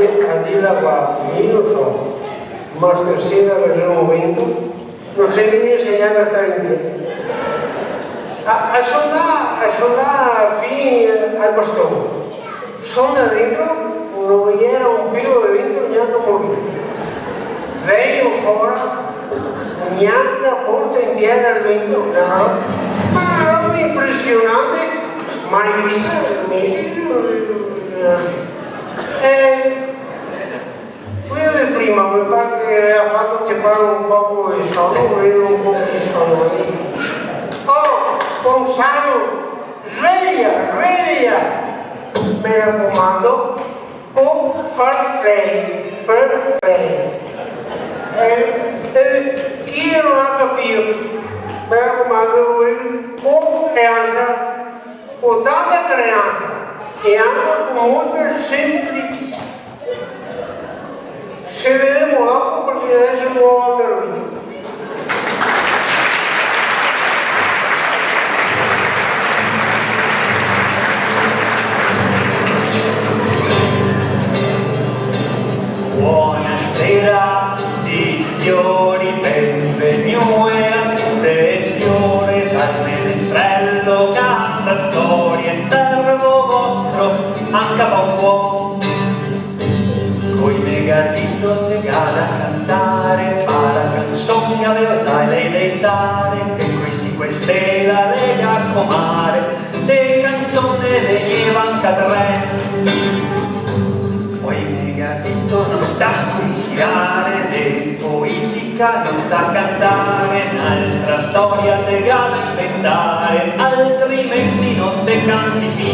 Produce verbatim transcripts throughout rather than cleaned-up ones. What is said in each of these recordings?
A dirla qua, mi no so, ma stasera che xe un vento, no se vien gnanca a stare in pie. A, a so 'ndà, a so 'ndà fin al baston. So 'ndà dentro, no ghe gera un pilo de vento, gnanca un movimento. Vegno fora, gnanca forse in pie dal vento, na roba, ma na roba impresionante, mai vista, mi, eh, Queo de prima me par che el ga fato che par un poco de sono, vedo un poco de sono, eh. Oh, Ponzano, sveglia, sveglia! Me racomando, oh, fair play, fair play. Eh, eh, chi no ga capìo? Me racomando, oh, creansa, co tanta creansa, e anca co molta semplicità. Se vedemo dopo, parché deso no go capìo. Bonasera a tuti i siori, benvegnui a tute e siore, dal menestrelo canta storie, servo vostro anca pa un po'. Come ga dito te ga da cantare, fa la canson che gaveva za lei de zare, che questi queste la lega comare, de canson ne vegneva anca tre. Poi me ga dito no sta scuminsiare, de poetica no sta cantare, n'altra storia te ga da inventare, altrimenti no te canti pi.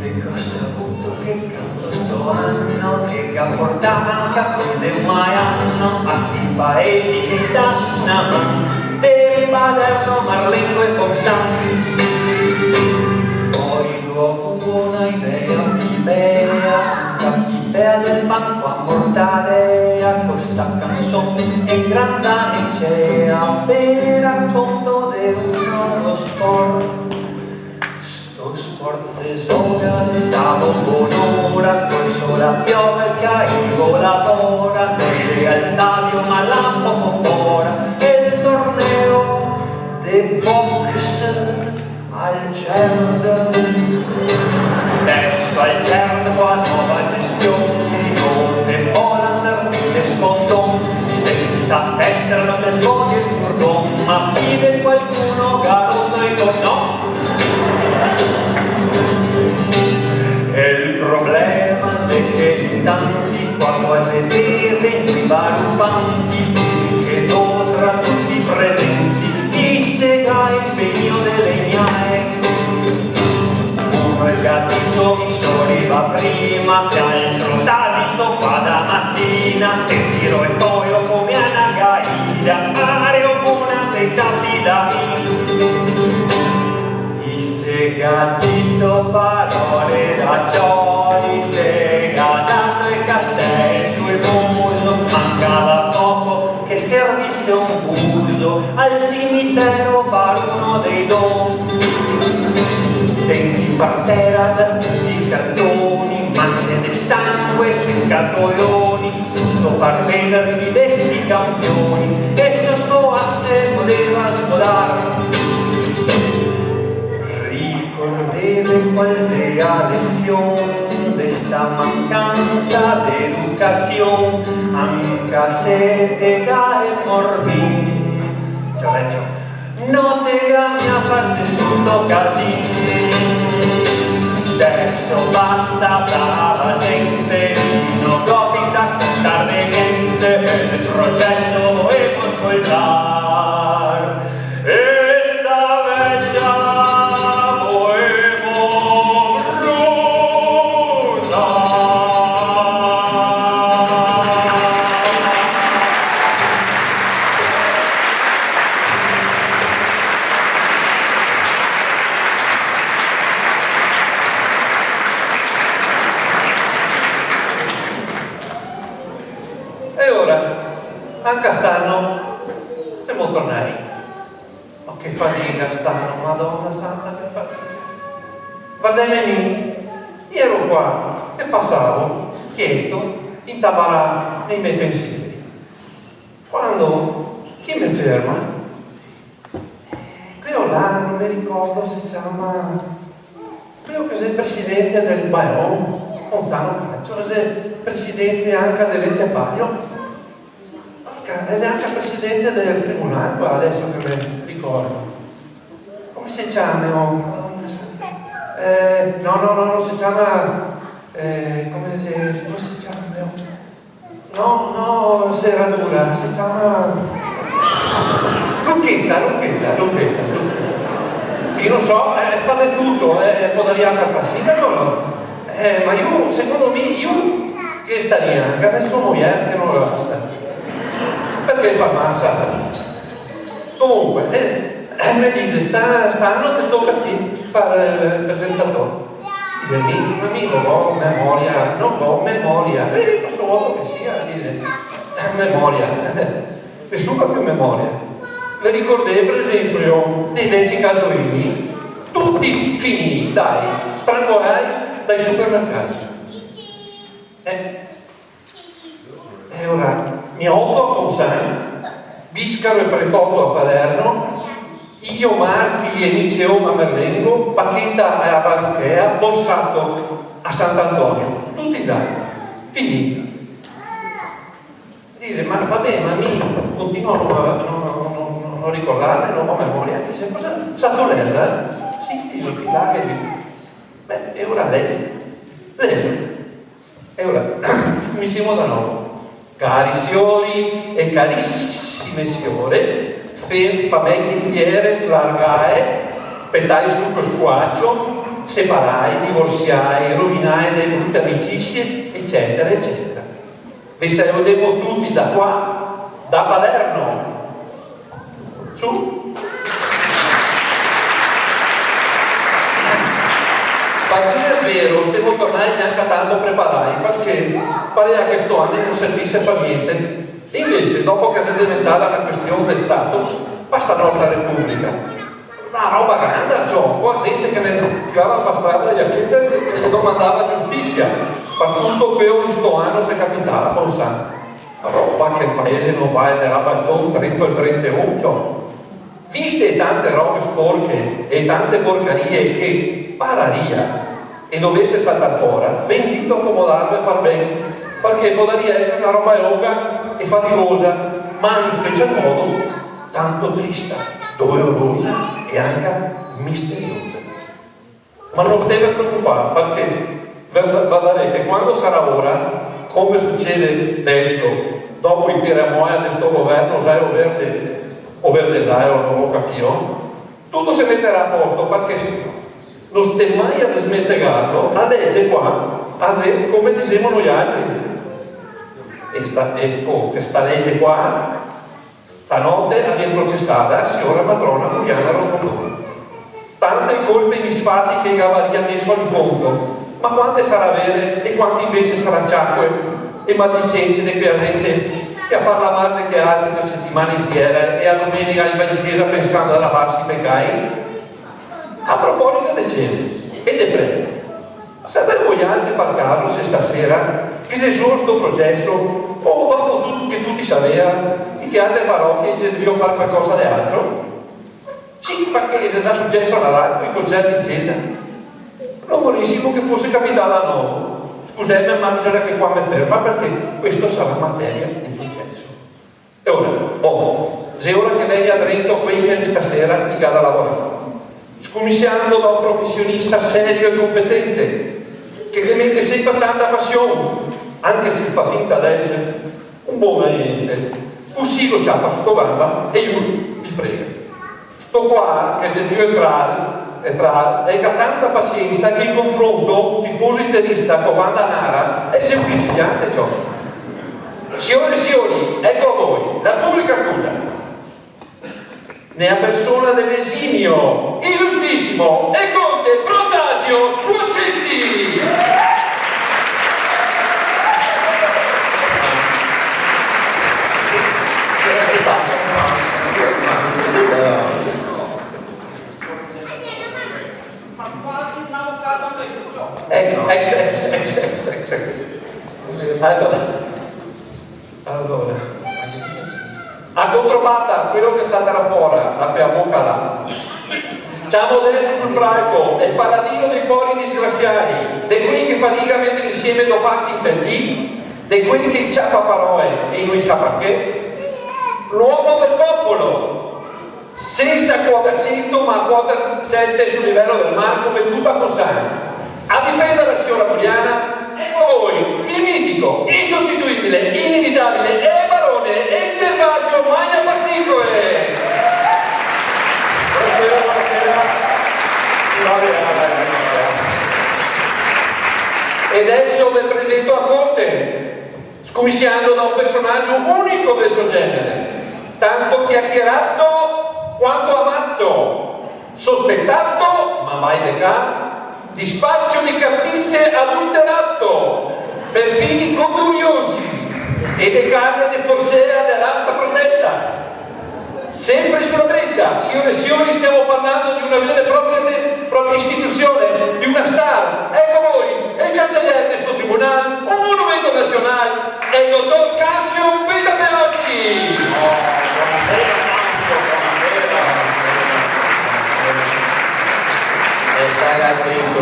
Te go savuto che canto sto ano, che ga portà anca pì de un ano a sti paesi che sta su na man, de Paderno, Marlengo e Ponzan. Poi go vuo na idea pì bea, la pì bea del banco a mortadea, co sta canson in granda nicea, ve raconto de un novo sport. Sto sport se zoga de sabo bonora, col sol, la piova, el caivo, la bora, no xe al stadio ma là poco fora, el torneo de boxe al Cerd. Deso al Cerd co la nova gestion, no te pol andar de scondon, sensa tesera no te sbogi el furgon, ma pì de qualcuno ga roto el cordon. E el problema xe che in tanti qua, qua xe deventà barufanti, finché do tra tuti i presenti, chi se ga impegno de legnare. Uno el ga dito: mi so rivà prima, che altro tasi so qua da matina, te tiro el toio come a na gaina, are o mona te ciapi da mi. I se ga dito parole da ciò, i se ga dato e casee sul muso, mancava poco che servise un buso al cimitero par uno dei do. Denti par tera da tuti i cantoni, manse de sangue sui scatoloni, tuto par veder chi de sti campioni che sto scoar se podeva sgodar. Ricordeve qual xe la lesion de sta mancansa de educasion, anca se te ga el morbin. Ciò, vecio, no te ga mia far sto casin. Deso basta, brava zente, no go pì da contarve gnente, el proceso voemo scoltar. E sta vecia voemo brusar. E ora, anca st'ano, semo tornai. Ma che fadiga st'ano, Madona Santa, che fadiga. Vardeme mi, iero qua, e Pasavo, chieto, intabarà nei me pensieri. Quando, chi me ferma? Eh, queo là, no me ricordo, se ciama, queo che xe presidente del Baeon, Fontana Caccio, che xe presidente anca de l'ente Palio. Porca, el xe anca presidente del tribunal, qua, deso che me ricordo. Come se ciama, oh? Eh, no, no, no, no se ciama, eh, come se, come se ciama, oh? No, no, Serradura, se ciama Lucchetta, Lucchetta, Lucchetta, Lucchetta. Mi no so, eh, fa de tuto, eh, podaria anca far sindaco, no? Eh, ma mi, secondo mi, mi ghe staria, anca se so mojer che no la lasa. Parché fa masa. Comunque, eh, eh, me dixe, "Sta-, st'ano te toca a ti far, eh, el presentatore." Dixe, "Mi, ma mi no go memoria, no go memoria." "Eh, ma so voto che sia", dixe, "memoria. Nesun ga più memoria. Ve ricordè, par esenpio, dei veci casolini, tuti finii, dai, strangolai dai supermercati." Eh. E ora, Mioto a Ponzan, Biscaro e Pretoto a Paderno, Io Marchi e Niceon a Merlengo, Pacheta a Baruchea, Borsato a Sant'Antonio, tuti là, finì. Dixe, "Ma va ben, ma mi continuo a no, no, no, no, no ricordarme, no go memoria." Dixe, "Cosa, Saturnella?" "Sì", dixe, "là che..." "Beh, e ora lei?" "Lei?" E ora, scuminsiemo da novo. Cari siori e carisime siore, fe-, famei intieres largae, petai su co squacio, separae, divorsiae, rovinae de brute amicisie, ecetera, ecetera. Ve saludemo tuti da qua, da Paderno. Su. Par dir el vero, semo tornai gnanca tanto preparai, parché parea che sto ano no servise par gnente. Invese, dopo che xe deventà na cuestion de status, par sta nostra Republica, na roba granda, ciò, co la zente che ne girava par strada e che, e domandava giustisia par tuto queo che sto ano xe capità, pensà. Roba che el paese no va e ne raba el ton, trento e trenta e oto. Viste tante robe sporche e tante porcarie che pararia e dovese saltar fora, ve invito a comodarve par ben, parché podaria esare na roba longa e fatigosa, ma in special modo tanto trista, dolorosa e anca misteriosa. Ma no steve preocupar, parché ve-, ve-, vedarè che quando sarà ora, come sucede deso, dopo i tiramoia de sto governo xaero-verde, o verde xaero, no go capìo, tuto se meterà a posto, parché no sta mai a desmentegarlo, a lege qua, a xe come disemo noialtri. E sta, e, oh, che sta lege qua, stanote la vien procesada siora matrona Muriana Rocador. Tante colpe e misfati che gavaria meso in conto, ma quante sarà vere e quante invese sarà ciacoe e maldicense de quea zente che a parla mal de che altri na setimana intiera e a domenega i va in cesa pensando a lavarse i pecai? A proposito de cese e de prete, saveu voialtri par caso se stasera, che xe solo sto proceso, o dopo tuto che tuti savea, in che altre parochie xe drio far qualcosa de altro? Sì, parché xe za suceso a Nadal coi concerti in cesa. No voresimo che fose capità da novo. Scuseme, ma bisogna che qua me ferma, parché questo sarà materia de proceso. E ora, bon, xe ora che vegna drento quei che stasera i ga da lavorar. Scuminsiando da un profesionista serio e competente, che ghe mete senpre tanta pasion, anca se fa finta de esare un bon ente. Cusì lo ciapa soto ganba e lu i frega. Sto qua, che xe drio entrar, entrar, el ga tanta pasiensa che in confronto un tifoso interista co banda nara el xe principiante, ciò. Siore e siori, eco a voi la publica acusa. Nea persona de l'esimio, ilustrisimo e conte Protasio Squaccetti. Eco, ex, ex, ex, ex, ex. Alora, alora, a controbata, quelo che saltarà fora da quea boca là. Ciamo deso sul pralco el paladino dei pori disgrasiai, de quei che fadiga a meter insieme do pasti in pel dì, de quei che i ciapa paroe e i no i sa parché. L'omo del popolo, sensa quota cento, ma a quota sete sul livelo del mar, come tuta Cossano. A difendere la siora Muriana, eco voi, el mitico, insostituibile, inevitabile e barone, el Gervasio Magna Particoe. Bonasera, bonasera. E deso ve presento a corte. Scuminsiando da un personagio unico del so genere, tanto chiacchierato quanto amato, sospettato, ma mai de ca, di spaccio di cartizze adulterato, per fini contubiosi, e de carne de porsea de rasa protetta. Sempre sulla breccia, signore e signori, stiamo parlando di una vera e propria, propria istituzione, di una star. Eco voi, el cancelier de sto tribunal, un monumento nazional, el dotor Cassio Petapeocci. Buonasera, Cassio, buonasera. E stai attento.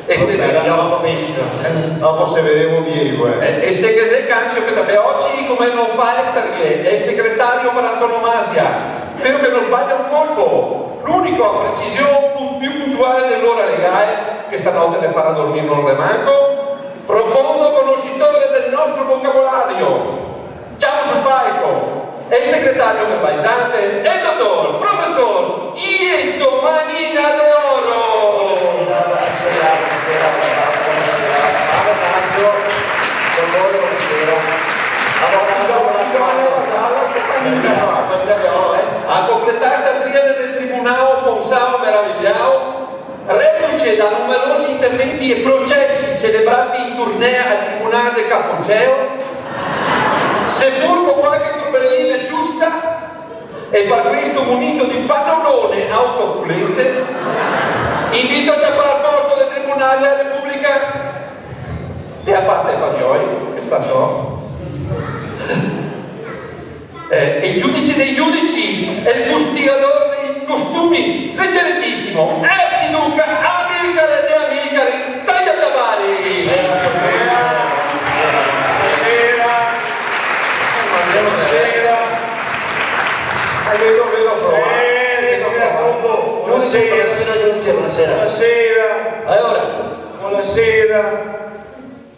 E se, dopo se vedemo, Diego, eh. E, e se ghe xe Cassio Petapeocci, come no fare a starghe? El segretario par antonomasia, quelo che no sbaglia un colpo, l'unico a precision pun-, più puntuale de l'ora legae, che stanote ne farà dormir no el remanco, profondo conoscitore del nostro vocabolario. Ciamo sul palco el segretario verbalizante, el dotor, profesor Ieto Manina de Oro. Buonasera, buonasera, buonasera, buonasera. Ciao, Cassio. Buongiorno, buonasera. Allora, allora, allora, allora, allora, Manina de Oro, eh. A completar sta triade del tribunal, pensavo meravigliao, reduce da numerosi interventi e procesi celebrati in tournée al Tribunal de Cafonceo, sepur co qualche turbelinea giusta, e par questo munito di panolone autopulente, invito a ciapar el posto del Tribunal dela Republica de a pasta e fasioi, che sta so. Eh, el giudice dei giudici, el fustigador dei costumi, l'ecelentisimo arciduca Amilcare de Amilcari Tagliatavari. Buonasera. Buonasera. Eh, buonasera, buonasera, giudice, buonasera, giudice, buonasera. Buonasera. Allora. Buonasera.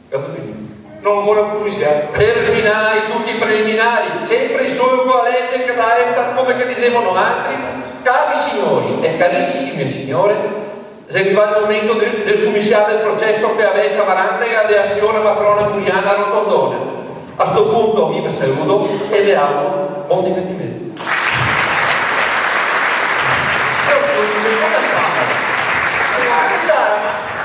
Capito? No, ancora pulizia. Terminai tuti i preliminari, sempre e solo co la lege che deve esser come che disemo noaltri. Cari signori e carisime signore, xe rivà el momento de, de scuminsiar el proceso che a vecia varandega de a siora matrona Muriana Rotondona. A sto punto mi ve saludo e ve auguro bon divertimento. Scusa,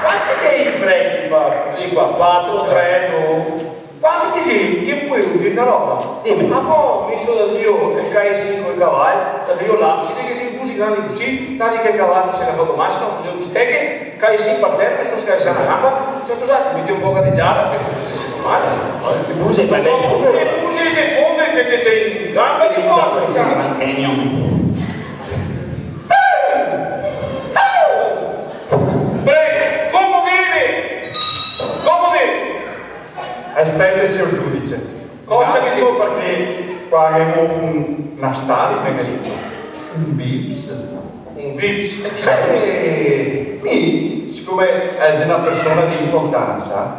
ma quanti xe i preti qua? Di qua, quatro, tre, no? Quanti che xe? Che pol dir na roba? Dime. Ma po mi so da Dio e cae sinque cavai, da Dio là, sito che xe cusì grandi cusì, tanti che el cavai no se ga fato mal, se no fusimo bisteche, cae sì par tera, me so scaesà na gamba, se tu sa, ti meti un poco de giara, parché se, se fa mal. E pure se fa ben. E pure se fa ben, te, te, te, in gamba, ti muori. Prego, come vede? Come vede? Aspeta, sior giudice. Cosa che digo? Parché qua gavemo un, na star, me ga dito. Un vips. Un vips? Eh, mi, sicome el xe na persona de inportansa,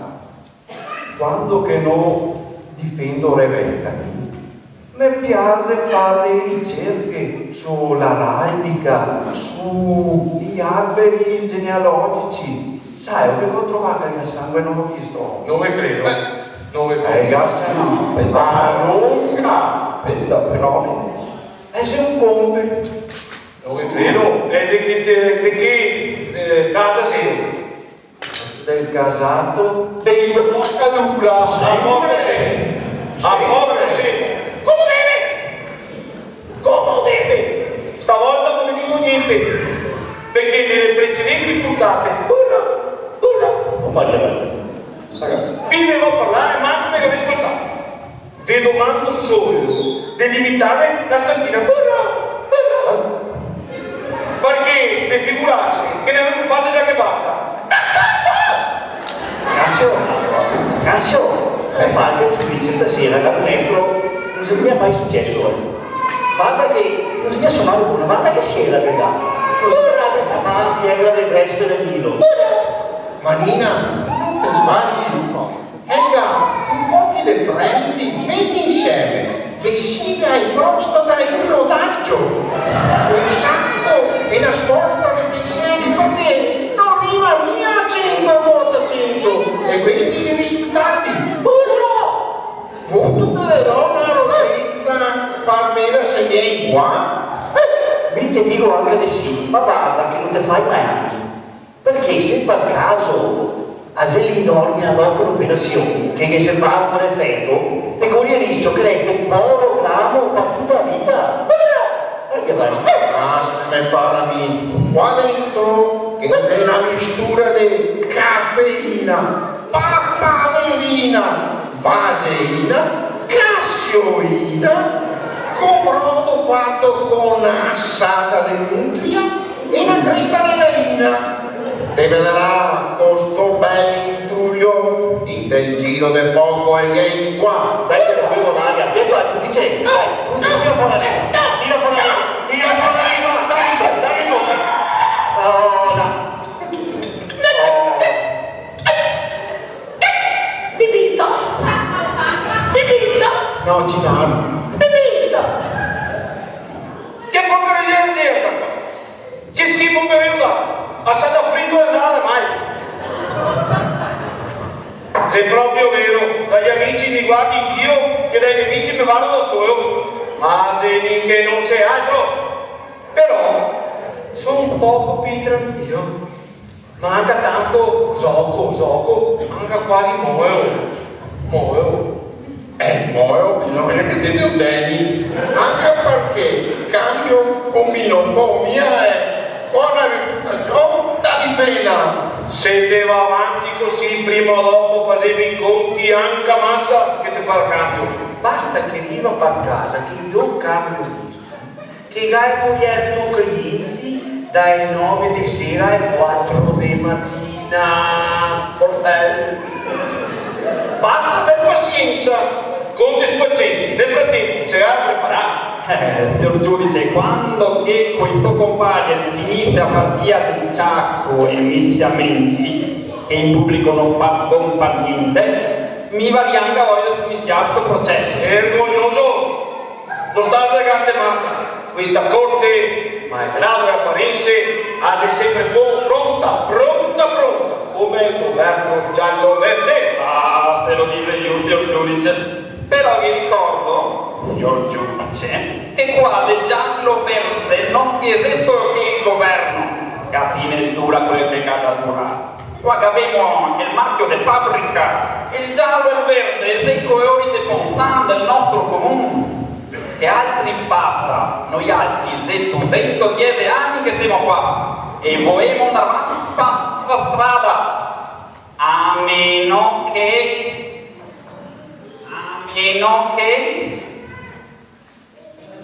quando che no difendo Rebecca, me piaxe far dee ricerche su l'araldica, su i arberi genealogici. Sa, mi go trovà che el sangue no lo visto. No ve credo. No ve credo. Eh, grasie, no. Aspeta. Ma nunca. Aspeta, però. Eh, xe un conte. No ve credo. E de che, de, de che, eh, casa sito? Del casato dei Moscadura. Sì, pure. Ah, pure, sì. Come vede? Come vede? Stavolta no ve digo gnente, parché nele precedenti puntate, urla, urla, oh, Maria. Prima de parlar, manco me gavè scoltà. Ve domando solo de limitarve na stantina. Burro! Burro! Parché, de figurarse, che ne gavemo fato za che basta. Casio, Casio, me par che te dixe stasera, che al teatro no xe mia mai suceso, eh. Varda che no xe mia sonà buono, varda che sera che ga. No xe che ga ciapà la fievre de Brest del Nilo. Manina, no te sbagli, no. Venga, un pochi de frenti, meti insieme vesiga e prostata in rodajo, un saco e na sporta de penseri, parché no riva mia a cento volte a cento, e questi xe i risultati. Burro! Vuto che le do na roseta par veder se vien qua? Eh, mi te digo anca de sì, ma varda che no te fai male. Parché se par caso a xe l'indonia dopo l'operasion, che ghe se fa un efeto, te cori el riscio che resti un povero cramo par tuta la vita. Varda che va. Ah, se me fa a mi. Qua dentro che xe na mistura de cafeina, papaverina, vaseina, casioina, co brodo fato co na sata de nutria e na cresta de gaina. Te vedarà co sto bel intruio, inte el giro de poco el vien qua. Dai che lo bevo l'aria, bevo a tuti i ceri, dai, tuti, tira fora la lengua, tira fora la lengua, tira fora la lengua, dai, dai, dai, così. Oh, dai. Oh. Pipito! Pipito! No, Gennaro. Pipito! Che porcheria xe sta qua? Che schifo che vegno da, a sa da frito e nada mai. Xe proprio vero, dai amici me vardo Dio, che dai nemici me vardo solo. Ma xe nin che no xe altro. Però, so un poco pì tranquilo. Ma anca tanto zoco, zoco, anca quasi moeo, moeo. Eh, moeo, bisogna che te te lo teni. Anca parché cambio, combino, fo mia, eh, bona reputasion da difendar. Se te va avanti cusì, prima o dopo fasemo i conti anca masa che te fa el cambio. Basta che riva par casa, che mi cambio vista. Che gai coierto clienti dae nove de sera ae quatro de matina. Orfeo. Basta, aver pasiensa. Conti sti pazienti. Nel fratempo, se ga preparà. Eh, sior giudice, quando che co i so compari finise a partia del ciaco e misiamenti, che in publico no fa bon par gnente, mi varìa anca voia de scomisiar sto proceso. Vergognoso! No sta alzarte masa, questa corte, malgrado le aparense, la xe sempre po-, pronta, pronta, pronta, come el governo giallo-verde. Ah, se lo dixe lu, sior giudice. Però ve ricordo, sior giudice, che qua de giallo-verde no ghe xe solo che el governo, che a fine dura quel che ga da durar. Qua gavemo el marchio de fabrica, el gialo e el verde, dei colori de Ponzan del nostro comun. Che altri pasa, noialtri xe dusentodiese ani che semo qua, e voemo ndar avanti su sta strada, a meno che, a meno che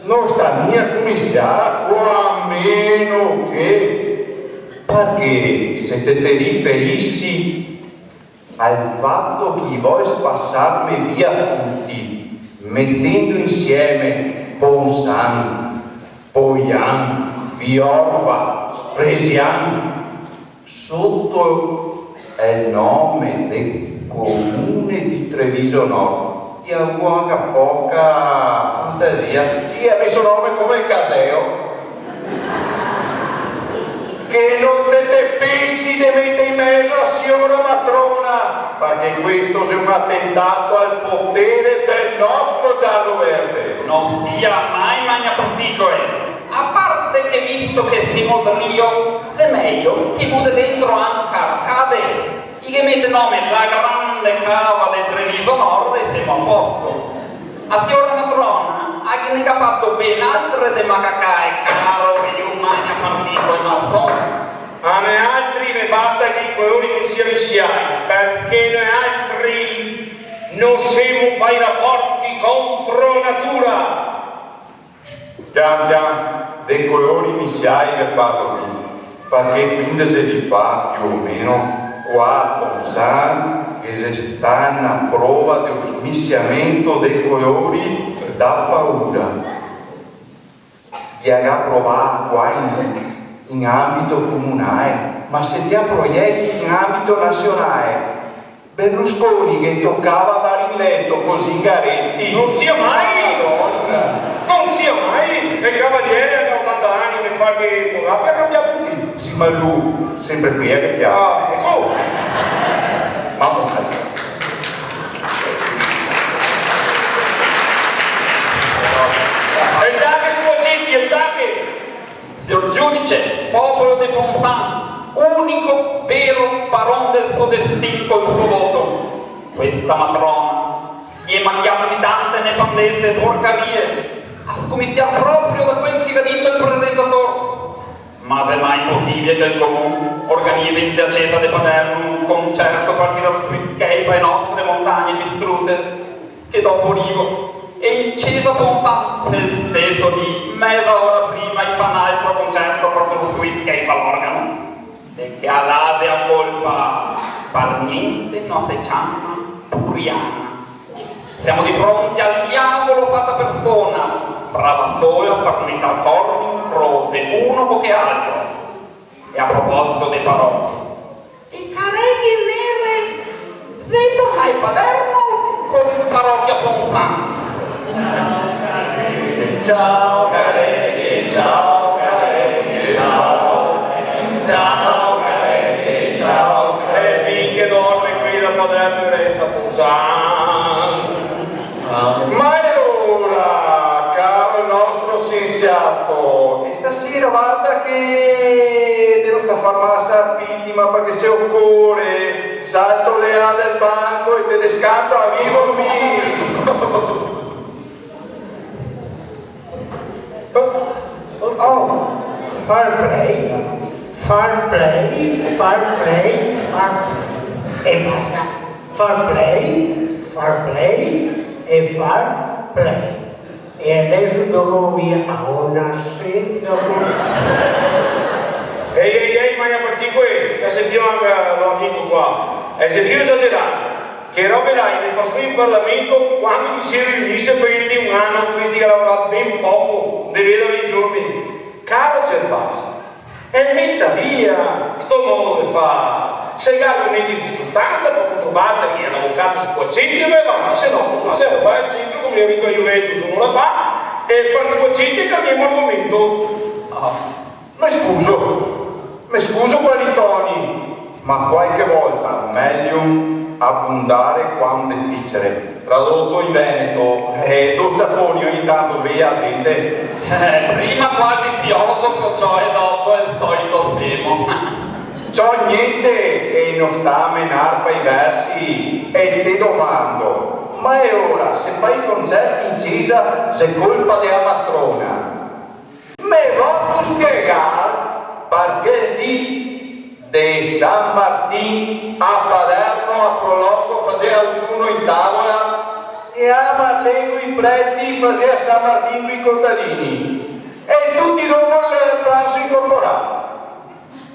No sta mia comisiar, o a meno che, parché se te te riferisi al fato che i vol spasarme via tuti, metendo insieme Ponzan, Poian, Viorba, Spresian, soto el nome de Comune de Treviso Nord, i ga vuo anca poca fantasia. I ga meso nome come el caseo. Che no te, te pensi de meter in mezo a siora matrona, parché questo xe un atentato al potere del nostro giallo-verde. No sia mai magnaparticole. A parte che, visto che semo drio, xe mejo che i buta dentro anca a cave, i ghe mete nome la grande cava de Treviso Nord e semo a posto. A siora matrona a ghe ne ga fato ben altre de macacae, caro, che i magnaparticole no so. A noialtri ne basta che i colori no sia misiai, parché noialtri No semo pai raporti contro natura. Pian pian, de colori misiai ve parlo mi, parché quindese dì fa, più o meno, qua a Ponsan ghe xe stà na prova de un smisiamento de colori da paura. I a ga provà qua in, in ambito comunae, ma se i a proieti in ambito nasionale, Berlusconi ghe tocava ndare in leto co Zingaretti. No sia mai! Madona! No sia mai! El cavaliere ga otanta ani, me par che no ga par cambiar gusti. Sì, ma lu sempre qui, eh, che piace. Ah, eco! Mamma mia. E daghe su a gente, e daghe! Sior giudice, popolo de Ponsan, unico vero paron del so destin col so voto, questa matrona, siema che a militante ne fandese porcarie, a scominsiar proprio da quel che ga dito el presentator. Ma xe mai posibile che el comun organize inte a cesa de Paderno un concerto par tirar su i schei pa e nostre montagne distrute? Che dopo rivo, e in cesa Ponsan, el steso dì, meza ora prima, i fa n'altro concerto par tirar su i schei pa l'organo? De che a la xe a colpa? Par gnente no se ciama Puriana. Semo di fronte al diavolo fato persona, brava sola par metar corni in croce, uno co che altro. E a proposito de parochie, e careghe nere, xe tornà in Paderno co parochia Ponsan. Ciao careghe, ciao careghe, ciao. Ciao careghe, ciao careghe. E finché dorme qui da Paderno resta Ponsan. Ma e ora, caro el nostro siensiato, e stasera varda che te no sta far masa a vítima, parché se ocore salto de là del banco e te descanto a vivo mi. Oh, fair play, fair play, fair play, fair play. E basta. Fair play, fair play e fair play. E adeso torno via a una sera. Ehi, ehi, ehi, ma parché qua, che sentivo anca l'amico qua, e xe pì esagerà, che robe là i le fa su in Parlamento quando che se riunise par dir un ano, questi che lavorà ben poco, de vela venti giorni. Caro Gervasio, e meta via sto modo de far, se i ga argomenti de sostansa, podo trovarghe un avocato su Quacenio, e va, se no, ma se va al centro come amico a Juventus, no la fa, e par su Quacenio cambiemo argomento. Ah, me scuso, me scuso par i toni, ma qualche volta mejo abondare quando ficere. Tradoto in veneto, eh, do sciafoni ogni tanto sveglia la gente. Eh, prima quasi filosofo, ciò, e dopo el solito scemo. Ciò, gnente, e no sta a menar pa i versi, e te domando, ma e ora, se pa i concerti in cesa xe colpa de a matrona? Me vo spiegar parché el dì de San Martin a Paderno a Proloco fasea autuno in tavola e a Marlen coi preti fasea San Martin coi contadini e tuti dopo el pranso incorporà.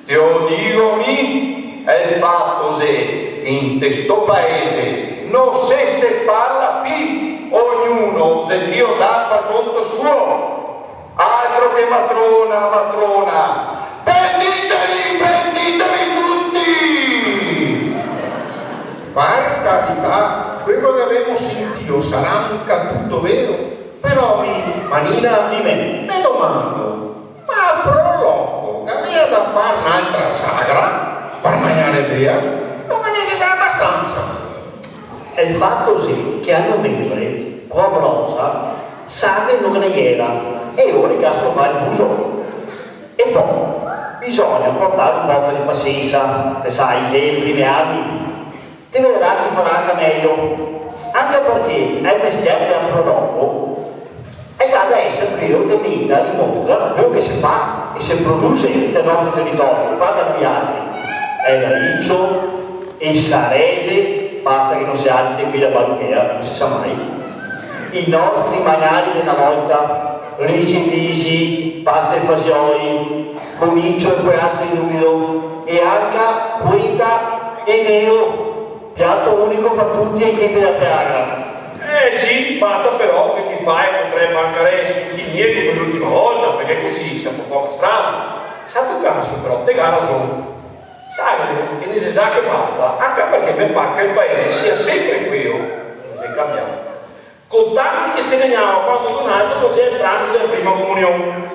Te o digo mi, el fato xe che inte sto paese no se, se parla pì, ognuno xe drio ndar par conto suo. Altro che matrona, matrona! Pentitevi, pentitevi tuti! Par carità, quelo che gavemo sentìo sarà anca tuto vero, però mi, Manina, dime, me domando, ma a Proloco, che gavea da far n'altra sagra par magnar e bear, no ghe ne xe abastansa? E el fato xe che a novembre, co a brosa, sagre no ghe ne iera, e ora i ga stropà el buso. E po, bisogna portar un poco de pasiensa, te sa, i xe i primi ani. Te vedarà che farà anca mejo, anca parché el mestier de a Proloco el ga da eser quelo de meter in mostra quelo che se fa e se produse nel nostro teritorio, qua da noialtri. El raicio, e sarese, Basta che no se agite qui la balugera, no se sa mai. I nostri magnari de na volta, risi e pisi, pasta e fasioi, conicio e poiastro in umido, e anca poeta e nero, piato unico par tuti ai tempi dea piaga. Eh sì, basta però che chi fa e potrà mancare sputinire come l'ultima volta, parché cusì se fa un poco strano. Sato caso però, te ga rason. Sa che, che ne se sa che basta, anca parché me par che el paese sia senpre queo, no xe canbià. Co tanti che se ne gnava quando Donaldo faseva el pranzo dea prima comunion.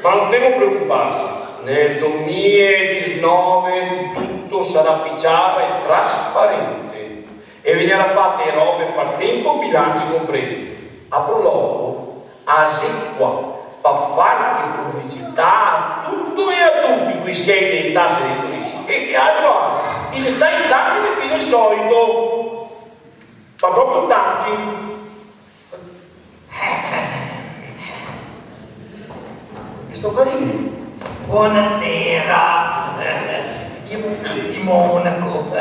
Ma no stemo preocuparse, nel domila e disnove tuto sarà pi ciaro e trasparente. E vegnarà fate e robe par tempo, bilanci conpresi. A pro loco, a xe qua, par farghe publicità a tuto e a tuti, quei schei de tase de turisti. E che altro altro? I xe stai in tanti de pi del solito. Ma proprio tanti. Questo qua lì. Bonasera. Io sono di Monaco.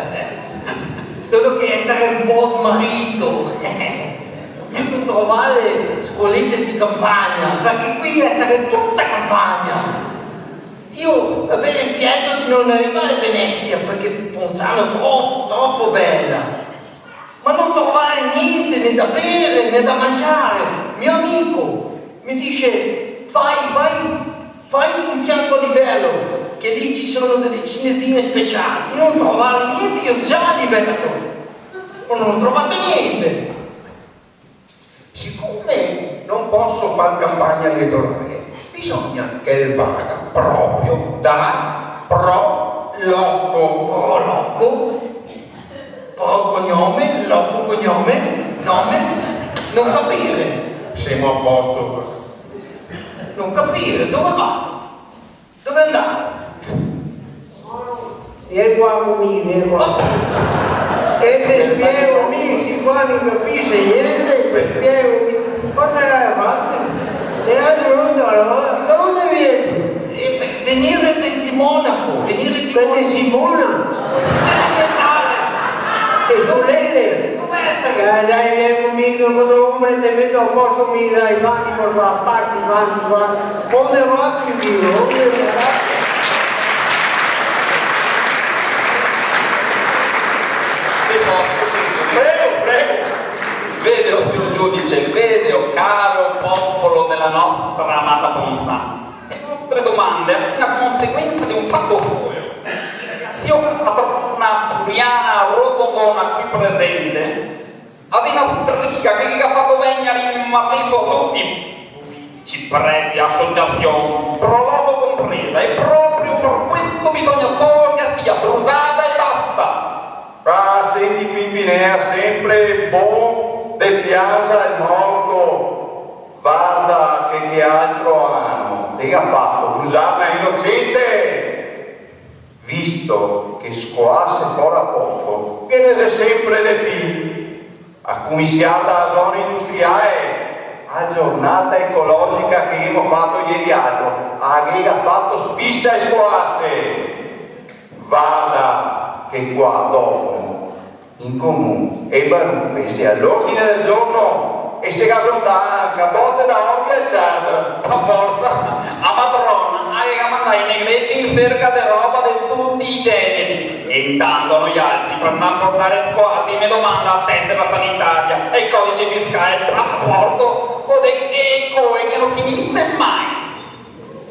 Solo che sarei un po' smarrito. Io non trovare scuolette di campagna, perché qui sarebbe tutta campagna. Io avrei scelto di non arrivare a Venezia, perché Ponzano è troppo, troppo bella. Ma non trovare niente, né da bere, né da mangiare. Mio amico mi dice: "Vai, vai, vai in fianco a Liverlo, che lì ci sono delle cinesine speciali." Non trovare niente, io già a Liverlo. Ma non ho trovato niente. Siccome non posso far campagna elettorale, bisogna che vada proprio da pro loco. Pro loco? Pro cognome, loco cognome, nome? Non capire. Siamo a posto qua. Non capire, dove va? Dove andava? Vien qua co mi, vien qua. E te spiego mi, sti qua no capise gnente, te spiego mi. Cosa ghe ga fato? E altro no, no, da dove vien? Eh, ve-, venire de, de Monaco, venire de Monaco. Te si bona? Te si bona? Dove xe che... Eh, dai, vien co mi, co do ombre, te meto a posto mi, dai, vanti, par qua, parti, vanti, vanti. Onde va, ti digo, onde va? Se posso, sì. Prego, prego. Vede, o signor giudice, vede, o caro popolo dela nostra amata Ponza, le vostre domande a son conseguenza de un fato solo. Sia a patrona Puriana Rotondona qui presente, a xe na striga che, che ga fato vegner in mateso a tuti, politici, preti, asociasion, pro loco conpresa, e proprio par questo bisogna solo che sia brusada e basta. Ah, senti, Pimpinea, senpre bon de pianzar el morto. Varda che, che altro ano te ga fato brusar na inocente! Visto che scoase fora poco, ghe ne xe senpre de pi. A cominsiar da zona industriae, a giornata ecologica che ghemo fato ieri altro, a ghe ga fato spisa e scoase. Varda che qua dopo, in comun, e barufe xe a l'ordine del giorno e se ga sondà anca bote da odio al chat. Par forsa, a matrona a ghe ga mandà i negreti in serca de roba de tuti i generi. E intanto noialtri, par ndar a portar scoasi, me domanda a tesera sanitaria, el codice fiscale, el pasaporto, o de che coe che no finise mai.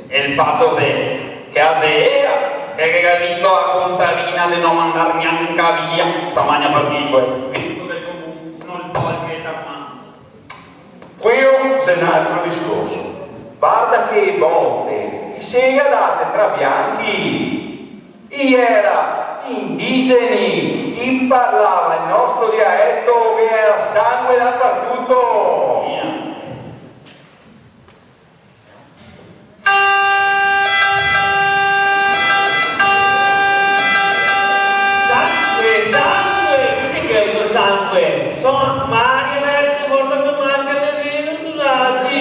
E el fato xe che a xe ea che, che ga dito a contadina de no mandar gnanca a vigilansa, magna particole, visto che el comun no pol meter man. Queo xe n'altro discorso. Varda che bote i se ga date tra bianchi. I era indigeni, i parlava el nostro diaeto, che era sangue dapartuto. Sangue, sangue! Cos'è che hai detto, sangue? Insomma, Maria Vergine, guarda che manca, ne vedo, scusati.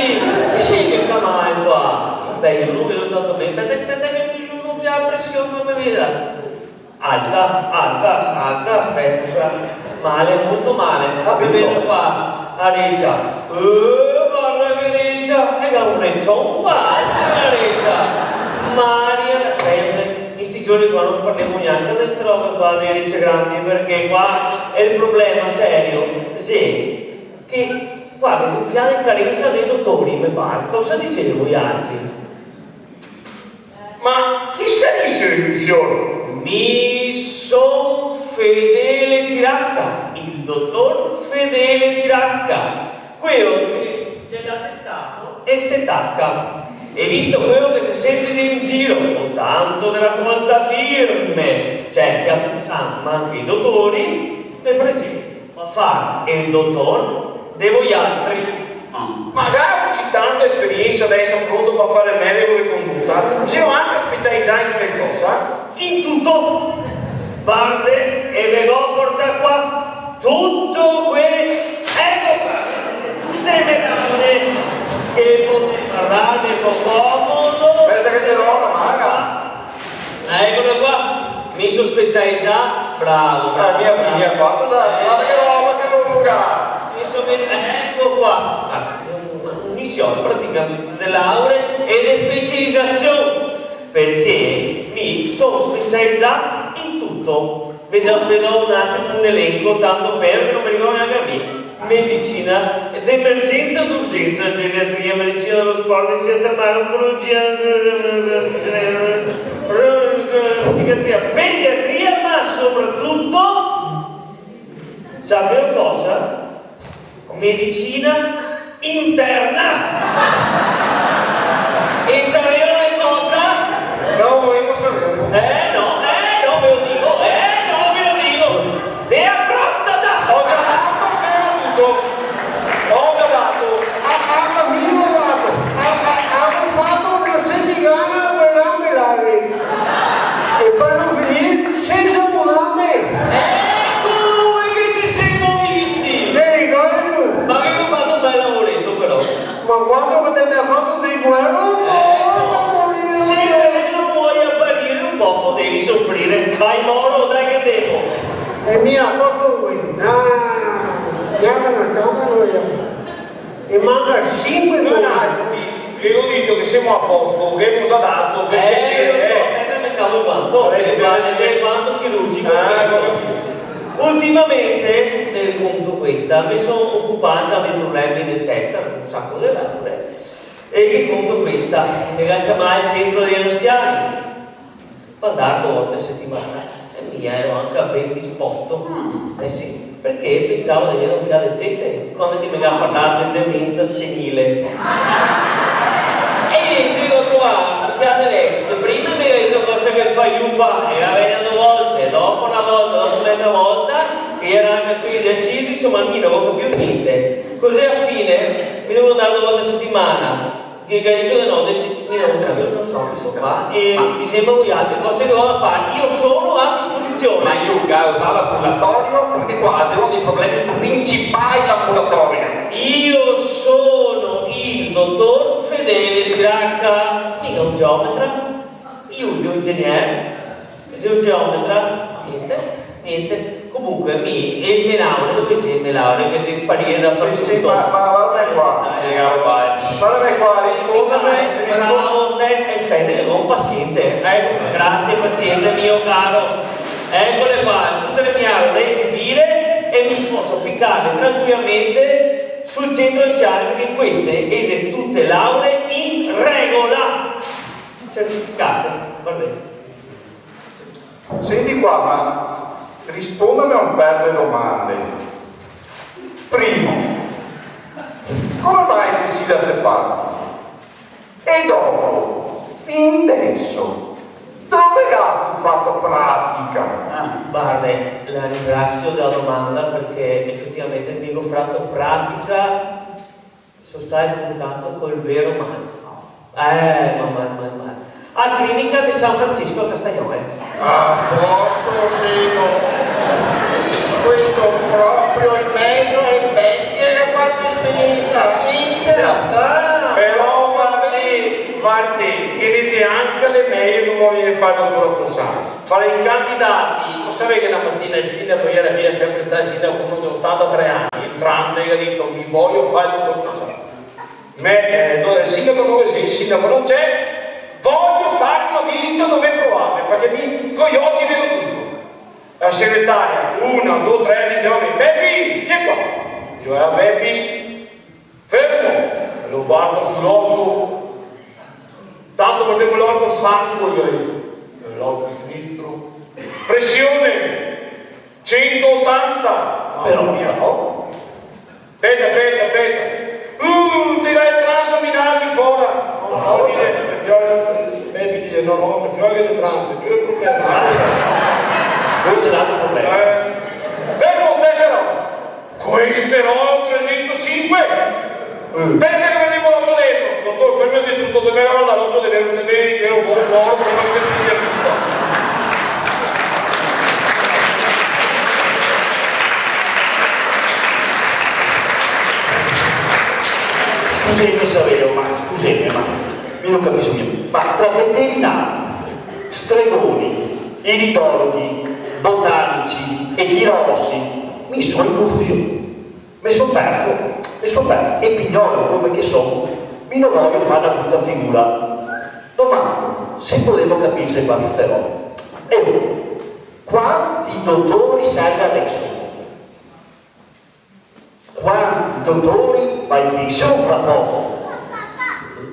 Chi sei che sta male qua? Beh, io non vedo tanto bene. Aspetta, aspetta che mi giungo qui la pressione, fammi vedere. Alta, alta, alta, aspetta. Male, molto male. Ah, capito? Vedo qua, a recia. Eh, varda che recia! E ga un recion qua, la recia! Maria, eh, in sti giorni qua no parlemo gnanca de ste robe qua, dei reci grandi, parché qua xe el problema serio, sì, che qua me son fià de carensa dei dotori, me par. Cosa dixevo voialtri? Ma chi se dixe lu, sior? Mi son Fedele Tiracca, el dotor Fedele Tiracca, queo che xe l'atestato e se taca. E visto queo che se sente dir in giro, co tanto de racolta firme, cioè, che a-, sa, ma anca i dotori, me presento. Ma far el dotor de voialtri. Ma gavelo cusì tanta esperiensa da eser pronto par far el medico de conduta? Seo anca specializà in calcosa? In tuto. Varde, e ve go portà qua tuto que-, eco qua, tute le medaglie che podè vardarle co comodo. Speta che te do na man. Ecolo qua, mi so specializà, bravo, bravo, bravo. Eh, mia figlia qua, cosa? Eh. Varda che roba che longa! Mi so me-, eco qua. Ah, un misior praticamente de lauree e de specializasion, parché mi so specializà in tuto. Ve do, ve do un atimo un elenco, tanto par, no me ricordo gnanca mi. Medicina d'emergenza, d'urgenza, geriatria, medicina dello sport, medicina termale, oncologia, psichiatria, pediatria, ma soprattutto, sapeo cosa? Medicina interna! E saveo na cosa? No, volevo saverlo. Eh, no, eh, no, ve lo digo, eh, no, ve lo digo. De la prostata! Ho già dato, fermo tutto. Ho già dato. Ah, ah, ma mi ho dato. Ah, ah, ah, ho fatto una settimana a guardarmi l'aria. E per non finire senza mutande. Eco dove che se semo visti! Me ricordo. Ma che go fato un bel lavoreto, però. Ma quando che te me ha fatto dei guerre, eh, no, no, no, no, se te no vuoi apparire un poco, devi soffrire. Vai, moro, dai che devo. E mia, proprio lui. No, no, no, no. Ghe manca na cama, no, ghe manca sinque cose. No, no, mi, mi go dito che semo a posto, che gavemo za dato, che... Eh, lo so, eh, me cavo el guanto, el guanto chirurgico, questo. Ah, go capito. Ultimamente, eh, conto questa, me so ocupà de problemi de testa, un saco de lauree, e ve conto questa, me ga ciamà el centro dei anziani par ndar do volte a setimana, e mi gero anca ben disposto. Eh sì, parché pensavo de aver un fià de tete, quando che me ga parlà de demenza senile. E invese go trovà un fià de vecio, che prima me ga dito cosa che fa lu qua, e va ben do volte, dopo na volta, dopo meza volta, che gera anca quei de Cipri, insoma, mi no go capìo gnente. Cusì a fine, mi devo ndar do volte a setimana. Che, che digo de no, de sì, mi no, mi no so, mi so qua, e diseme voialtri cosa che go da far, mi so a disposision. Ma lu, ga, ga l'ambulatorio, parché qua gavemo dei problemi principali l'ambulatorio. Mi so el dotor Fedele Tiracca, miga un geometra, mi so un ingegnere. Xe un geometra? Gnente, gnente. Comunque, mi, e le me lauree, dove xe le me lauree? Che xe sparìe dapartuto. Sì, sì, ma, ma varda qua. Varda qua, rispondeme, rispo- Bravo, eh, eh, speta, che go un pasiente. Eco, grasie, pasiente mio caro. Ecole qua, tute le me lauree da esibire e mi poso picarle tranquilamente sul centro anziani, parché queste xe tute lauree in regola. Certificate, va ben. Senti qua, ma rispondeme a un par de domande. Primo, come mai che te si da ste parti? E dopo, fin deso, dove gatu fato pratica? Ah, varde, la ringrasio dela domanda parché efetivamente mi go fato pratica So stà a contato col vero mal. Eh, ma mal, mal, mal. A clinica de San Francesco a Castagnole. A posto, semo. Questo proprio in mezo ae bestie che ga fato esperiensa. Inter sta. Però, varde, varde, che ghe xe anca de mejo che vol far el dotor Cosà. Fra i candidati, Savé che na matina el sindaco iera via, senpre stà el sindaco, uno de otantatré ani, entrante, el ga dito: "Mi vojo fare el dotor Cassano." Me, eh, do-, el sindaco dove xe? El sindaco no xe. "Vojo fare na visita dove provare, parché mi coi oci vedo tuto." La segretaria, una, do, tre, dixe: "Vabè, Bepi, vien qua." Digo: "Eh, Bepi." Fermo! Lo vardo su l'ocio. Tanto par vedere l'ocio, sangue, el ga dito. E l'ocio sinistro. Presione centootanta. Però, però. Speta, speta, speta. Uh, te ga el transaminale fora. No, no, dixe, me fiol, me dixe, no, no, me fiol el transa, no xe problema. Questo xe l'altro problema. Eh, fermo, tesero. Colesterolo tresentosinque! Eh. Speta che vedemo l'ocio dentro! Dotor, fermete tuto, dov'è che vado l'ocio de vero, se vede che lo vuoi, vuoi, prima che ti sia tutto. Scuseme, Saverio, ma, scuseme, ma mi no capiso gnente. Ma tra veterinarii, stregoni, iridologhi, botanici e chirolosi, mi so in confusion. Me so perso, me so perso. E pignolo come che so, mi no vojo far na bruta figura. Domando se podemo capirse qua su ste robe. E quanti dotori serve adeso? Quanti dotori va in pension fra poco?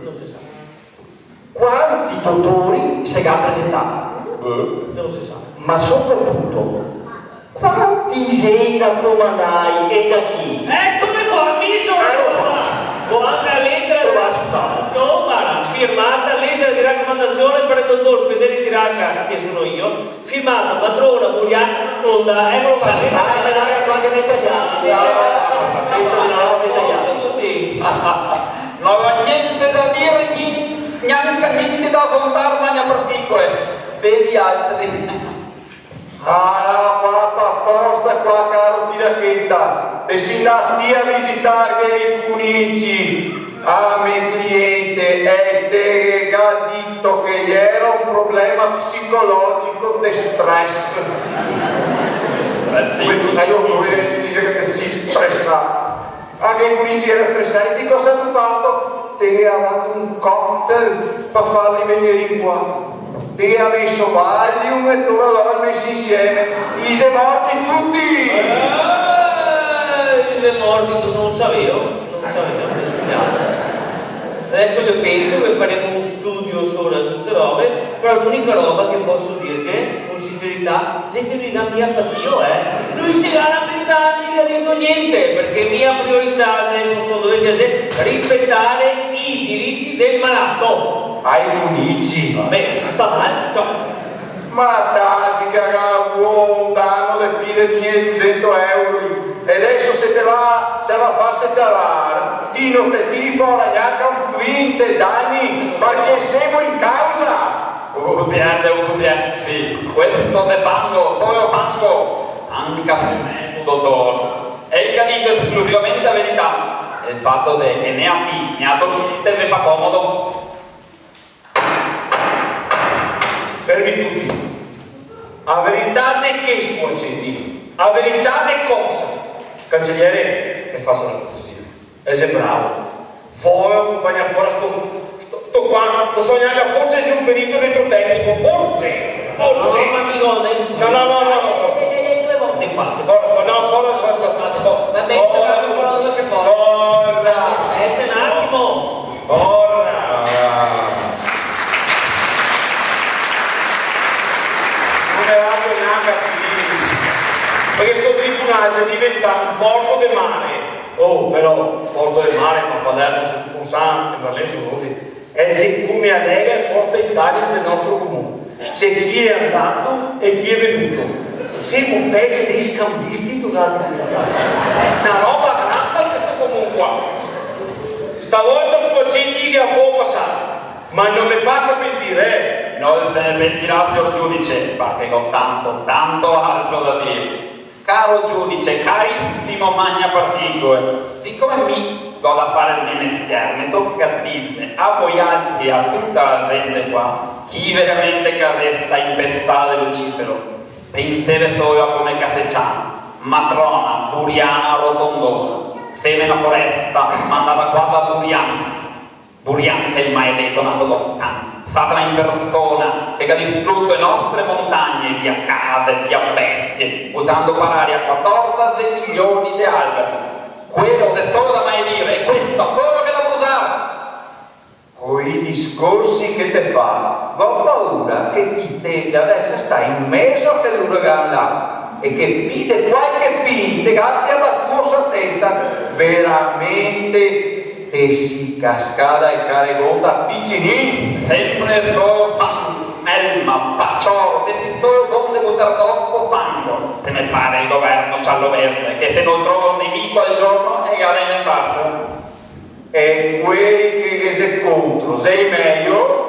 No se sa. Quanti dotori se ga presentà? Eh? No se sa. Ma sopratuto, quanti xe i racomandai e da chi? Ecome qua, mi so qua. Go anca la letera de racomandasion, varda, firmata, letera de racomandasion par el dotor Fedele Tiraca, che so mi, firmato patrona Muriano Rotonda, eco qua. Ah, me dà qualche dettagliato. No, no, no, dettagliato. Cusì. No go gnente da dir, gni-, gnanca gnente da contar, magna particole. Vedi altri. Ah, la papa, forsa qua, caro Tiracheta. Te si ndà ti a visitarghe i cunici. Ah, me cliente, e te ghe ga dito che ghe iera un problema psicologico de stress. Come tuto el mondo, eh, se dixe che te si stresà. Anca i cunici iera stresai, ti cosa te ga fato? Te ga dato un cocktail par farli vegnir in qua. Te ga meso Valium e Toradol mesi insieme. I xe morti tuti! Eh, i xe morti tu-, no savevo, no savevo, me dispiase. Deso ghe penso che faremo un studio sora su ste robe, però l'unica roba che poso dirghe, con sincerità, xe che no i ga mia patìo, eh. No i se ga lamentà, no i ga dito gnente, parché mia priorità xe, no so dove che xe, rispetare i diriti del malato. Ai cunici. Vabè, se sta mal, ciò. Ma tasi, che ga vuo un dano de pì de mile e dusento euro. E deso se te va, se va a farse ciavar, ti no te tiri fora gnanca un quint de dani, parché semo in causa. Ugudiente, ugudiente, sì. Questo te fango, te fango. Anca se me, dotor. E el ga dito esclusivamente la verità. El fato de che né a mi, né a to cliente ve fa comodo. Fermi tuti. A verità de che, scuarceti? A verità de cosa? Canceliere, me fasa la cortesia. E xe bravo. Vojo conpagnar fora sto, sto, sto qua, no so gnanca, forse xe un perito elettrotecnico, forse, forse. No, ma mi no, adeso... No, no, no, no, no. Eh, eh, eh, due volte qua. Fora, fora, no, fora, fora, fora. Va ben, fora, fora, fora, fora. Fora. Aspeta un atimo. Fora. No me vado gnanca a finire. Parché sto tribunale xe diventà un porto de mare. Oh, però, porto de mare, ma Palermo xe un po' san, e Berlin xe cusì. E xe come la Lega e Forza Italia del nostro comune. Xe chi xe ndà e chi xe vegnù. Semo pezo dei scambisti, nosatri. Na roba granda questo comune qua. Stavolta, scuarceti, i ghe la fo pasar. Ma no me fasa pentir, eh! No se pentirà, sior giudice, parché go tanto, tanto altro da dir. Caro giudice, carisimo magna particole, sicome mi go da fare el me mestier, me toca dirve a voialtri e a tuta la zente qua chi veramente che xe sta impestà de Lucifero. Penseve solo a come che se ciama, matrona Buriana Rotondona, femena foresta, mandada qua da Burian. Burian xe el maledeto nato lontan, Satana in persona, che ga distruto e nostre montagne, via case, via bestie, butando par aria quatordexe milioni de alberi. Quelo xe solo da maledire, e questo solo che da brusar! Coi discorsi che te fa, go paura che ti te gavese stà in mezo a quel uragan là e che pi de qualche pin te gabia batuo su a testa. Veramente te si cascà dal caregon da picinin. Sempre solo fango, melma, pacioro, te si solo bon de butar doso fango. Te me pare el governo giallo-verde, che se no trovo un nemico al giorno, el ga da inventarse. E quei che ghe xe contro, xe i mejo?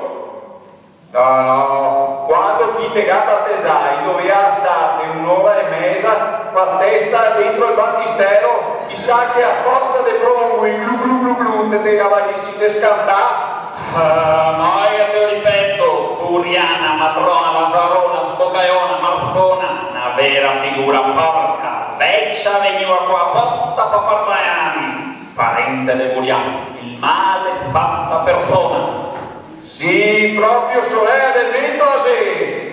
No, no, quando che i te ga batesà, i dovea lasarte un'ora e meza co a testa dentro el batistero, chisà che a forsa de bromui, glu glu glu glu, te te gavarisi descantà. Ah, ma io te lo ripeto, Buriana, matrona, lazarona, sbocaiona, marzona, na vera figura porca, vecia vegnua qua aposta pa far male a mi. Parente de Burian, el male fato a persona. Sì, proprio sorela del vento, a xe,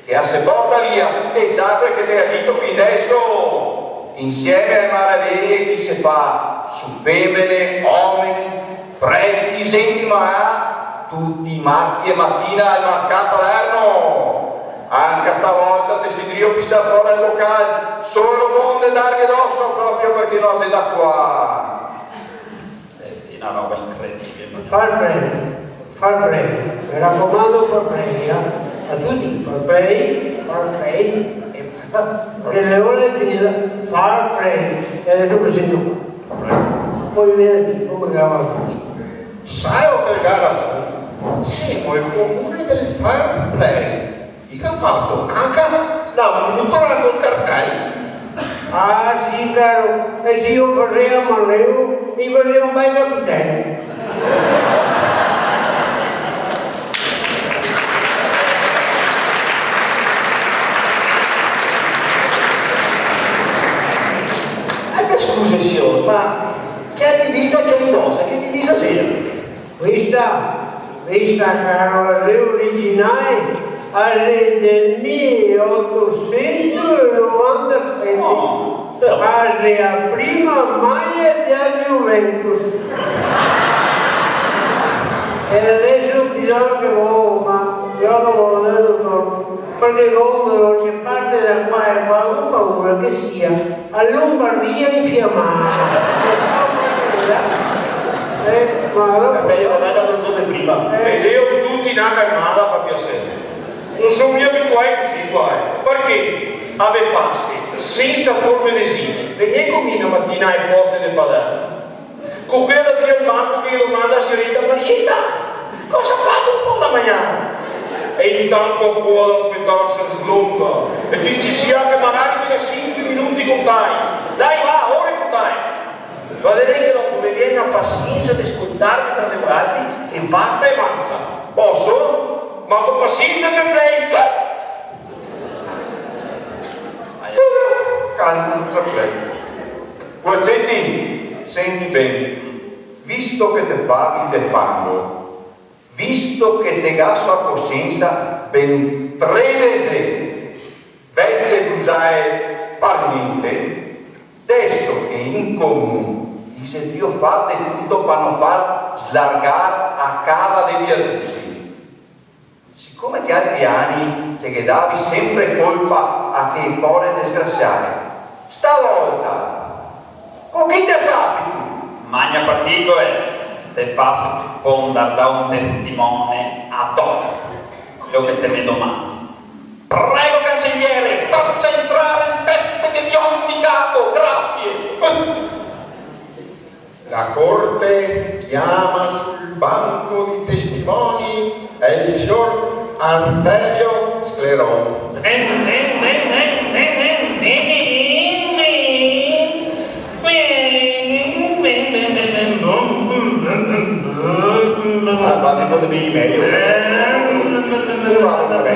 che a se porta via tute e ciacoe che te ga dito fin deso, insieme ae maraveje che i se fa su femene, omeni, preti, zenti malà, tuti marti e matina al marcà Palermo. Anca stavolta te si drio pisar fora el bocal, solo bon de darghe doso proprio parché no xe da qua. Eh, xe na roba incredibile. Fair play, fair play, me racomando, fair play, eh. A tuti, fair play, fair play, e basta. Parché l'ora xe finida, fair play, e deso me sento qua. Prego. Poi vedete come che va. Sa che el ga rason? Semo el comune del fair play. I ga fato anca la mutola col cartel. Ah, sì, caro, e se i lo fasea a Manleu, i fasea un bel capitelo. Eh, me scusi, sior, ma che divisa che indosa? Che divisa xea? Questa, questa, caro, xe originale, xe del mile otosento e novantasete. Oh, però. Xe la prima maglia dea Juventus. E deso bisogna che vado, ma io no vado dal dotor, parché vado da qualche parte da qua e qua, go paura che sia a Lombardia infiamada. Eh, ma dopo... Xe mejo, va dal dotor de prima. Eh. E deo tuti na calmada, par piaser. No so mia abituai cusì qua, eh. Parché a ve pase, sensa tor medesine, vegnè co mi na matina ae poste de Palermo. Co quela drio el banco che ghe domanda a sioreta Marieta: "Cosa fato un po' da magnar?" E intanto a coa da spetar se slonga e dixe: "Sì, che magari te ga sinque minuti contai. Dai, va, ora contai." Vaderè che dopo ve vien a pasiensa de scoltarme tra de voialtri e basta e vansa. Poso? Ma co pasiensa, fair play. Calmo, fair play. Guacetin, senti ben, visto che te parli de fango, visto che te ga su a cosiensa ben tredexe vece brusae par gnente, deso che in comun i xe drio far de tuto par no far slargar a cava de via Zusi, sicome che altri ani te ghe davi sempre colpa a chee pore desgrasiae, stavolta co chi te ciapi ti? Magna particoe, te faso rispondar da un testimone ad hoc quelo che te me domandi. Prego, cancelliere, faccia entrare il teste che vi ho indicato, grazie. La corte chiama sul banco di testimoni el sior Artelio Scleron. Ah, ma ne pol vegner mejo. Vado, sta ben.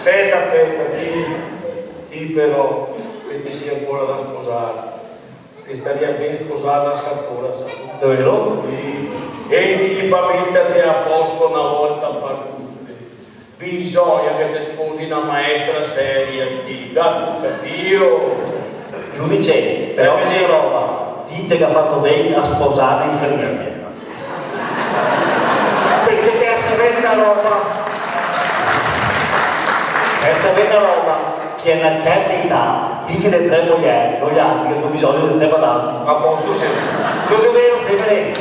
Speta, speta, ti, ti però, che te si ancora da sposar, te staria ben sposarla ancora, sa. Davero? Sì. E equipamentate a posto na volta par tute. Bisogna che te sposi na maestra seria, ti, ga capìo? Giudice, però, eh, una roba, ti te ga fato ben a sposar l'infermiera. Parché te sa ben na roba, te sa ben na roba, che a na certa età, pì che de tre mojer, noialtri gavemo bisogno de tre badanti. A posto, sì. Cosa xe vero, femene?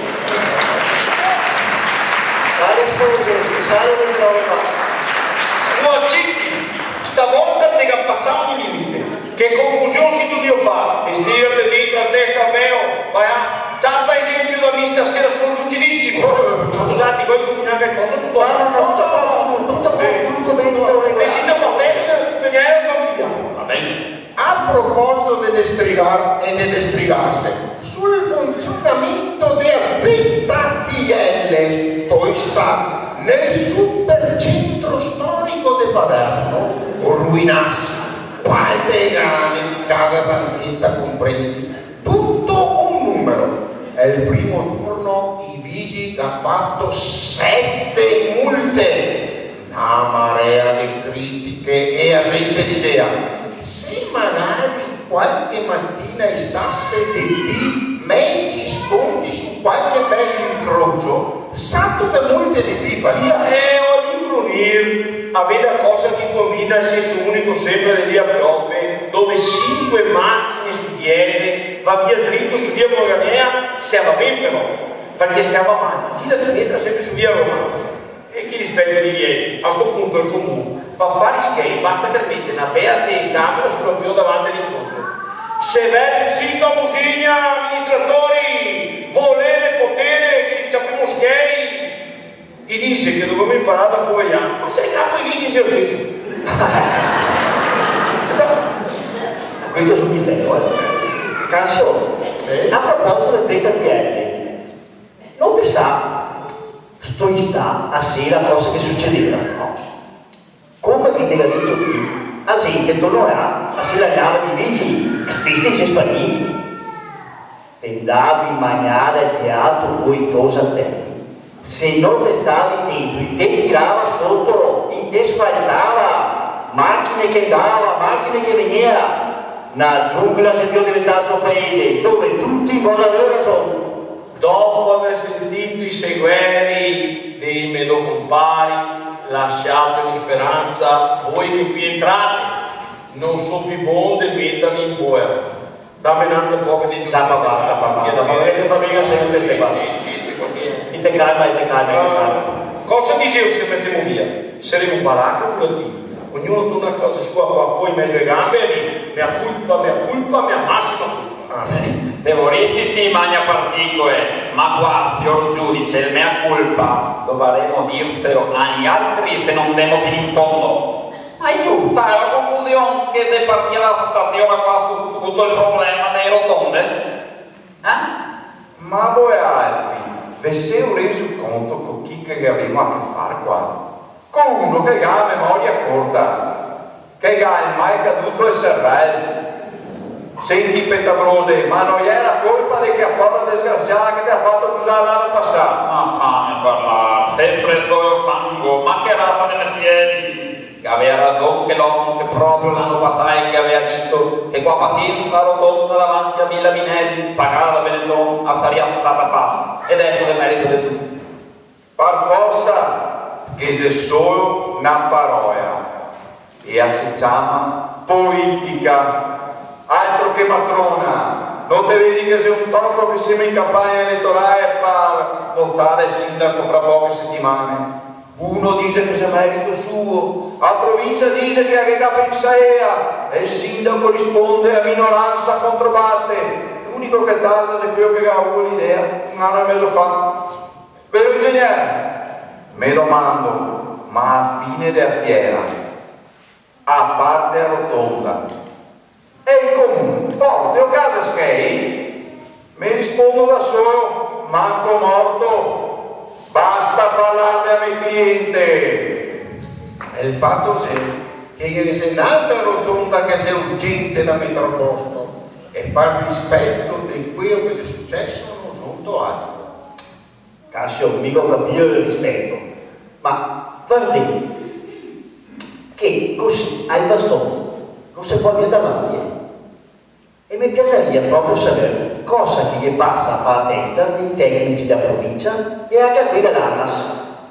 Scusa, Cichi, stavolta te ga pasà un limite. Che confusion si tu drio far? Stirate dentro a testa, Beo. Vai, ah, ciapa esempio da mi stasera, son lucidisimo. Scusate, voi combinate cosa? Tuto... No, no, no, tuto a posto, tuto a posto, tuto ben, tuto ben. Te sito a posto, vegnerè a via. Va ben. A proposito de destrigar e de destrigarse, sul funzionamento de a Z T L, sto istante, nel supercentro storico de Paderno, ruinarse, parte grande di casa stanchetta compresi, tuto un numero. E el primo giorno i vigili ga fato sete multe. Na marea de critiche e a gente disea: "Se magari qualche matina i stase de pi, mesi sconti su qualche bel incrocio, sato che multe de pi faria?" Eh, o lì Brunir, a veda cosa che combina el senso unico sempre de via Piope, dove sinque machine su diese va via drito su via Morganea, se va ben però, parché se va mal, gira a sinistra sempre su via Roma. E chi rispeta i rivieri? A sto punto el comun, par far i schei, basta che el mete na bea telecamera sul lampion davanti a l'incrocio. Se vede sito a Musigna, aministratori, volere potere, che ciapemo schei. I dise che dovemo imparar da poveri ani, ma se el capo i vigili xe lo steso. Questo xe un mistero, eh. Cassio, a proposito de Z T L, no te sa, sto istà, a sera, cosa che sucedeva, no? Come che te ga dito ti, a gente tornava, a se lagnava dei vigili, questi se sparì. Te ndavi magnar geato coi tosatei, se no te stavi tento, i te tirava soto, i te sfaltava, machine che ndava, machine che vegnea. Na giungla xe drio diventà sto paese, dove tuti vol aver rason. Dopo aver sentito i segueri dei me do compari, lasciatemi speranza, voi che qui entrate, non so più bon de metermi in boera. Dame n'altra poca de giustizia. Ciapa qua, ciapa qua, ciapa qua, che fa ben sempre ste qua. Sì, sì, sì, sì. E te calma, e te calma, e te calma. Ah, cosa diseo se metemo via? Saremo un baracco, un burattino. Ognuno torna a casa sua, qua, poi in mezzo alle gambe e lì, mea culpa, mea culpa, mea massima culpa. Ah, sì. Te voresti ti magna particole, ma qua, sior giudice, el mea culpa dovaremo dirselo a nialtri se no ndemo fin in fondo. Ma giusta xe la confusion che xe partìa da sta siora qua su tuto el problema dee rotonde? Eh? Ma voialtri ve seo reso conto co chi che gavemo a che far qua? Co uno che ga a memoria corta, che ga el mal caduto al servel. Senti, petabrose, ma no xe la colpa de chea pora desgrasiada che te ga fato cusà l'ano pasà? Ma fame parlar, sempre solo fango, ma che rasa de mestieri! Gavea rason che l'omo che proprio l'ano pasà el gavea dito che qua pasiensa rotonda davanti a Villa Minelli, pagada da Benetton, a saria stata fata, e deso xe merito de tuti. Par forsa, che xe solo na parola, e a se ciama politica. Altro che matrona! No te vedi che xe un toco che semo in campagna eletorale par votar el sindaco fra poche setimane? Uno dixe che xe merito suo, a provincia dixe che a ghe ga pensà ea, e el sindaco risponde: a minoransa controbate. L'unico che tasa xe queo che ga avuo l'idea un ano e mezo fa. Vero, ingegnere? Me domando, ma a fine dea fiera, a parte a rotonda, e el comun porta a casa schei? Me rispondo da solo: manco morto. Basta parlar de a me cliente. E el fato xe che ghe ne xe n'altra rotonda che xe urgente da meter a posto, e par rispeto de queo che xe suceso no zonto altro. Cassio, mi go capìo el rispeto, ma vardè che cusì, ai baston, no se pol ndar davanti, eh. E me piasaria proprio saver cosa che ghe pasa pa a testa dei tecnici dea provincia e anca a quei de l'Anas,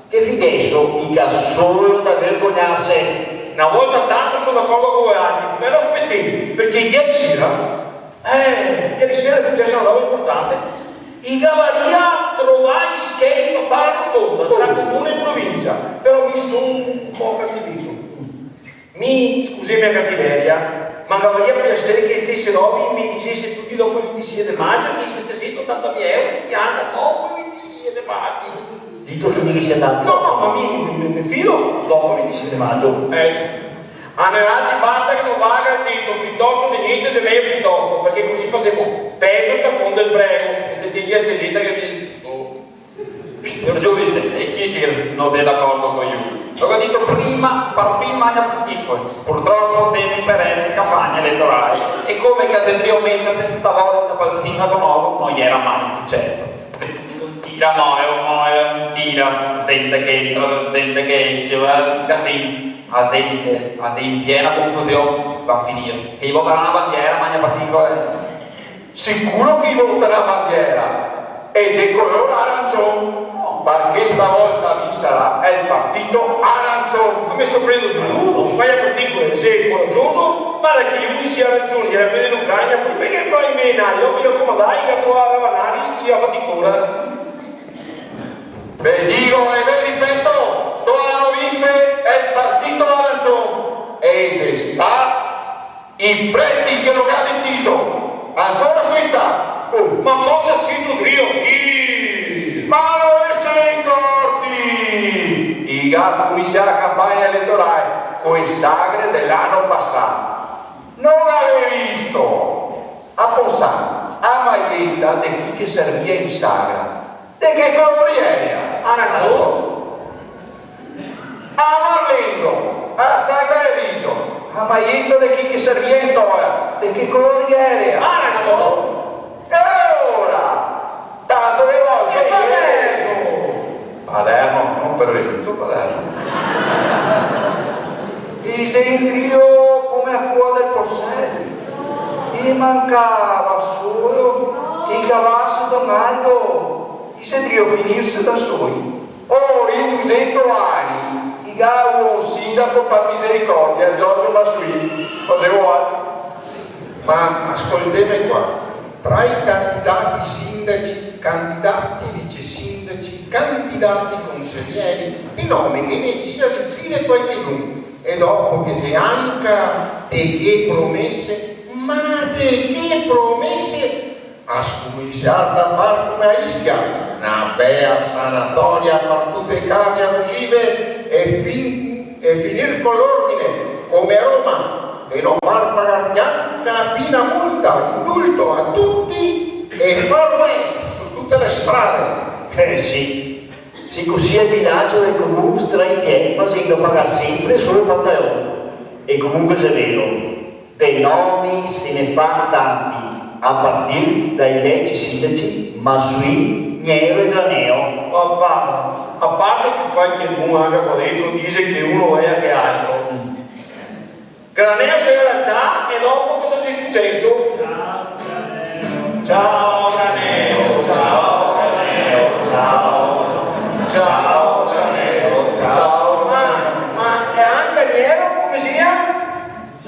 che fin deso i ga solo da vergognarse. Na volta tanto son d'acordo co voialtri, però spetè, parché ieri sera, eh, ieri sera xe suceso na roba inportante. I gavaria trovà i schei par far la rotonda, tra comune e provincia, però mi son un po' cativito. Mi, scuseme la cativeria, ma gavaria piaser che ste robe i me i disese tuti dopo el vintisie de majo, che i setesento e otantamila euro i ghe i ga dopo el vintisie de majo. Dito che mi ghe sia dà. No, no, ma mi, mi, mi fido dopo el vintisie de majo. Eh. A noaltri basta che no vaga el dito, pitosto de gnente xe mejo pitosto, parché cusì fasemo pezo el tacon del sbrego, e te tien la ceseta che vien tuto. Sior giudice, e chi che no xe d'acordo co lu? Lo go dito prima, parfin magna particole. Purtropo semo in perena campagna eletorale, e come che xe drio meterse sta volta pal sindaco novo, no iera mai suceso. Tira, moe, moe, tira, zente che entra, zente che esce, ora casino, a zente, a zente in piena confusion, va a finir che i votarà na bandiera, magna particole. Sicuro che i votarà na bandiera, e de color arancion, parché stavolta vinserà el partito arancion. Ma me sorprendo de lu, magna particole, xe corajoso, varda che i unici arancioni iera quei de l'Ucraina, parché i me, i me, dopo i ga comandà, i ga trovà ravanari, i ga fat i cora. Ve digo e ve ripeto, sto ano vinse el partito arancion, e xe stà i preti che lo ga deciso. Ancora sto in sta? Oh, ma cosa sito drio dir? Ma no ve se incorti! I ga cominsià la campagna eletorale co e sagre de l'ano pasà. No gavè visto? A Ponzano, a maieta de chi che servia in sagra, de che color iera? Arancion. A Marlengo, a sagra de riso, a maieta de chi che servia in tora, de che color iera? Arancion. E ora? Tanto che vojo... Paderno! Paderno, no par el, Paderno. I xe in drio come a coa del porsel. I mancava solo che i cavase da un albo. I xe drio finirse da soi. Oh, in dusento ani, i ga avuo un sindaco par misericordia, Giorgio Massuin. Cosa vuto? Ma ascolteme qua, tra i candidati sindaci, candidati vice sindaci, candidati conselieri, i nomi che ne gira de più de qualchedun, e dopo che xe anca de che promese, ma de che promese, a scominsiar da far come a Ischia, na bea sanatoria par tute e case abusive e fin-, e finir co l'ordine, come a Roma, de no far pagar gnanca na pina multa, indulto a tuti e Far West su tute le strade. Eh, sì. Sì, cusì el bilancio del comun stra in pie, fasendo pagar senpre solo el pantalon. E comunque xe vero, de nomi se ne fa tanti, a partir dai veci sindaci Massuin, Gnero e Graneo. Papà, a parte che qualchedun anca qua dentro dixe che uno xe anca altro. Graneo se ga lancià e dopo cosa xe suceso? Ciao Graneo, ciao Graneo, ciao. Ciao Graneo, ciao. Ma, ma e anca Gnero, come sia?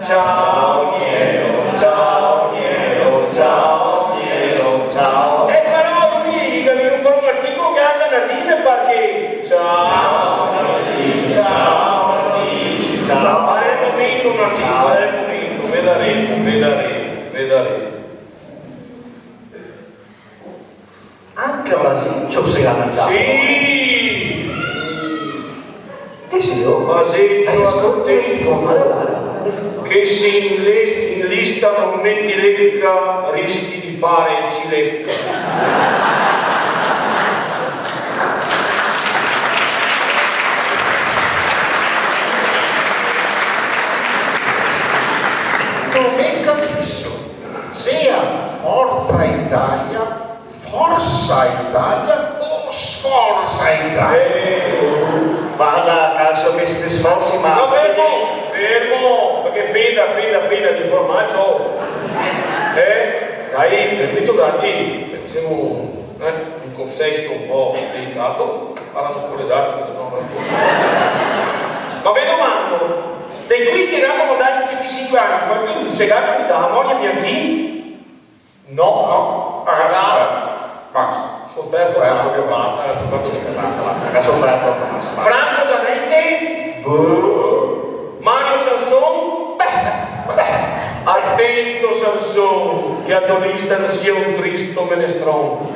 Ciao Gnero, ciao Gnero, ciao Gnero, ciao. E però lu diga, mi far un articolo che anca Nardin, parché ciao Nardin, ciao Nardin, ciao. Faremo vinto un articolo, faremo vinto, vedaremo, vedaremo, vedaremo. Anca Basilio se ga lancià. Sì! Che signor? Basilio, eh, se scolta in fondo. Che se in le-, in lista no meti Lecca, rischi de far cilecca. No me capiso. Sia Forza Italia, Forza Italia o Sforza Italia? Eh, varda, caso che te te sforsi, ma... No, fermo, fermo, parché pena, pena, pena de formajo. Eh? Dai, fermito un atimo, semo, eh, un contesto un po' delicato, parlemo scoledar, parché se no... Ma ve domando, de quei che ga comandà in sti sinque ani, qualchedun se ga candidà a Moria Bianchin? No, no, basta, basta. Sofferto che basta, sofferto che basta, basta, che sofferto che basta. Franco Zanetti? Boh. Mario Sanson? Beh, beh. Atento, Sanson, che a to lista no sia un tristo menestron.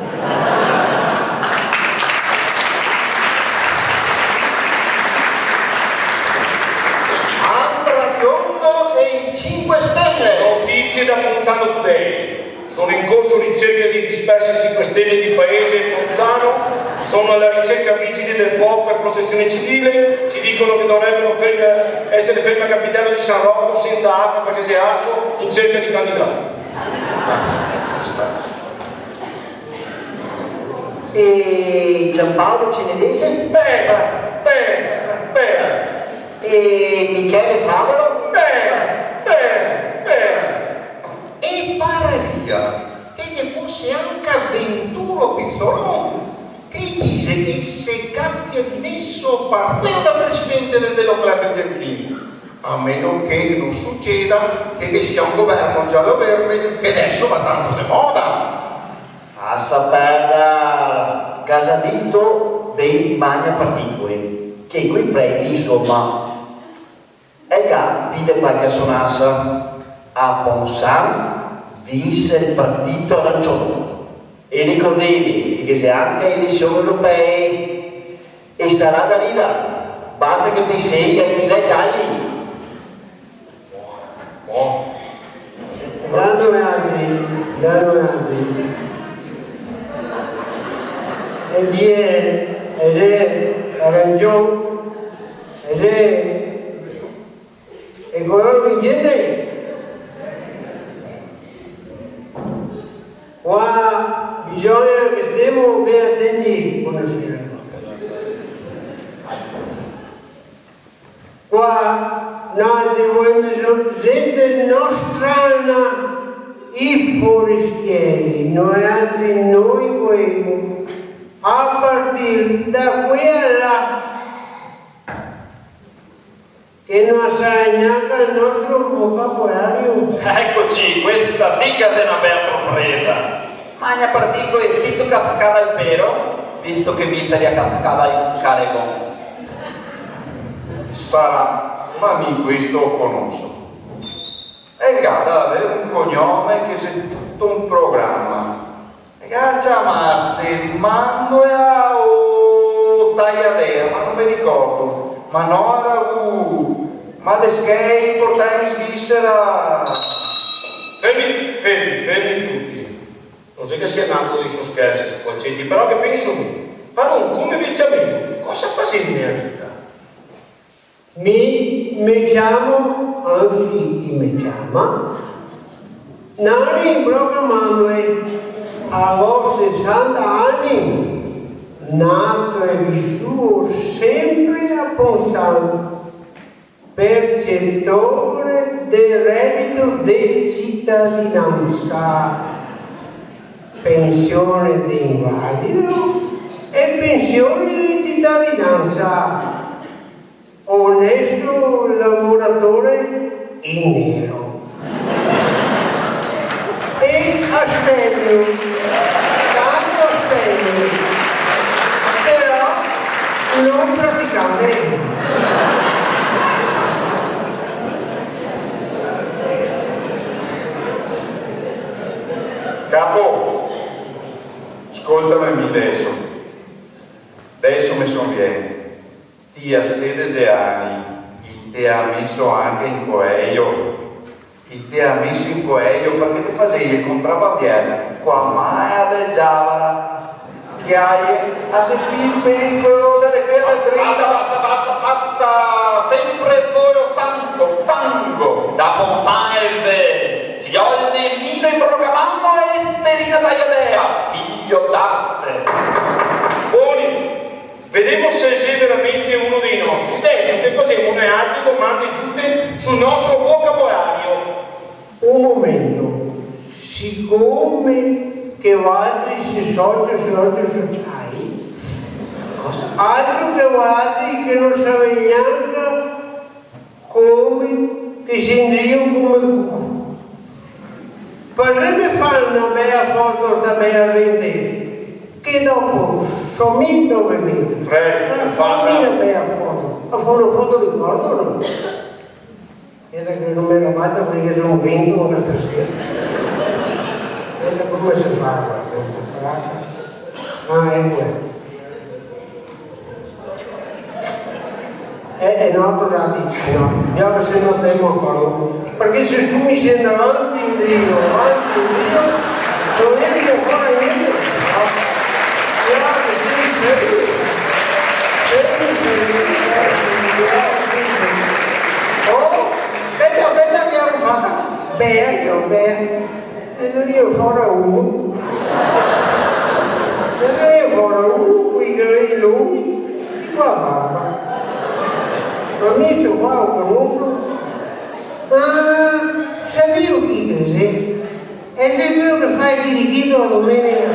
Ambra Biondo e i Cinque Stelle. Notizie da Ponzano Today. Sono in corso ricerche di dispersi cinque Stelle di paese Ponzano. Sono alla ricerca vigili del fuoco e protezione civile. Ci dicono che dovrebbero fermi- essere fermi al capitello di San Rocco senza acqua perché si è arso in cerca di candidati. E Giampaolo Cenedese? Beh, beh, beh. E Michele Favaro? Beh, beh, beh. E pararia che ghe fose anca Venturo Pizzolon, che dise che se capita de meso par queo da presidente del Velo Club Interchin, a meno che no suceda che ghe sia un governo gialo-verde che deso va tanto de moda. Lasa perdar, ga dito ben Magna Particoe, che coi preti, insoma, el ga pi de qualche sonansa. A Ponzan vinse el partito arancion. E ricordeve che ghe xe anca elesion europee e sarà da ridar, basta che pensei ai gilet giali. Dando e altri, dando e altri. E vie, e re, arancion, e re, e color vincente. Qua bisogna che stemo ben atenti, bonasera. Qua, noaltri voemo solo gente nostrana, i forestieri, noaltri, noi voemo, a partir da qui a là, che no sa gnanca el nostro vocabolario. Ecoci, questa sì che xe na bela sorpresa. Magna Particoe, visto che a scala el pero, visto che mi sarìa cascada in caregon. Sarà, ma mi questo lo conoso. El ga da aver un cognome che xe tuto un programa. El ga da ciamarse Mandoea o Taiadea, ma no me ricordo. Ma no a ragù, ma de schei portai in Svisera. Fermi, fermi, fermi tuti. No xe che sia un angolo dei so scherzi, sto qualceti, però che penso mi? Paron, come ve ciamemo? Cosa fasemo nea vita? Mi me ciamo, anzi, i me ciama, Nani Broca Mandoe, a go sesanta ani, nato e visuo sempre a Ponzan, percetore de redito de citadinansa, pension de invalido e pension de citadinansa. Onesto lavoratore in nero. E astemio, tanto astemio, però no praticante. Capo, scoltame mi deso. Deso me sovien. Ti a sedexe ani, i te à meso anca in coejo? I te à meso in coejo parché te fasevi el contrabandier co a mala del Giavara, che ae a xe pì pericolosa de quela del Drita. Basta, basta, basta, basta! Sempre solo fango, fango! Da Ponzan el xe, fiol de Mino Imbrocamango e Esterina Taiadea, figlio d'arte! Boni! Vedemo se xe veramente uno dei nostri. Deso te fasemo noaltri domande giuste sul nostro vocabolario. Un momento, sicome che voaltri sè socio, socio sociai, altro che voaltri che no savè gnanca come che xe ndrìo come cuco. Parleme far na bea foto a sta bea zente, che E dopo, so mi dove vedo. Prego, eh, fasa. Fammi una bela foto. Ma fa una foto ricordo, no? Era che no me la manda perché son vento una stasera. Era come se fa, come se fa? Ah, eco, eco. Eh, eh, no, però dice, no, bisogna che se no temo ancora. Perché se tu mi sei davanti in giro, avanti in giro, non riesco a fare niente. Grazie, sì, sì. Sì, sì, sì. Oh, aspetta, aspetta, che ho fatto. Beh, io, beh. E vegniva fora uno, e vegniva fora uno coi capelli lunghi, qua barba. Ma mi sto qua lo conosco. Ma saveo chi che xe? E xe queo che fa el dirighito la domenica.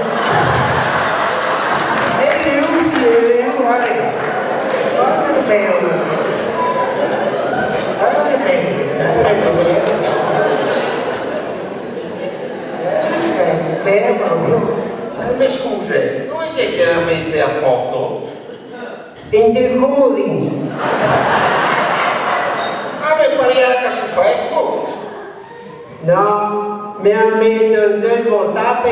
E xe lu, xe lu, varda. Varda che bel. Varda che bel, varda che bel. Eh, beh, beh, proprio. Eh, me scuse, dove xe che la mete a foto? Inte el comodin. Ah, me parea anca su Facebook. No, me la meto inte el WhatsApp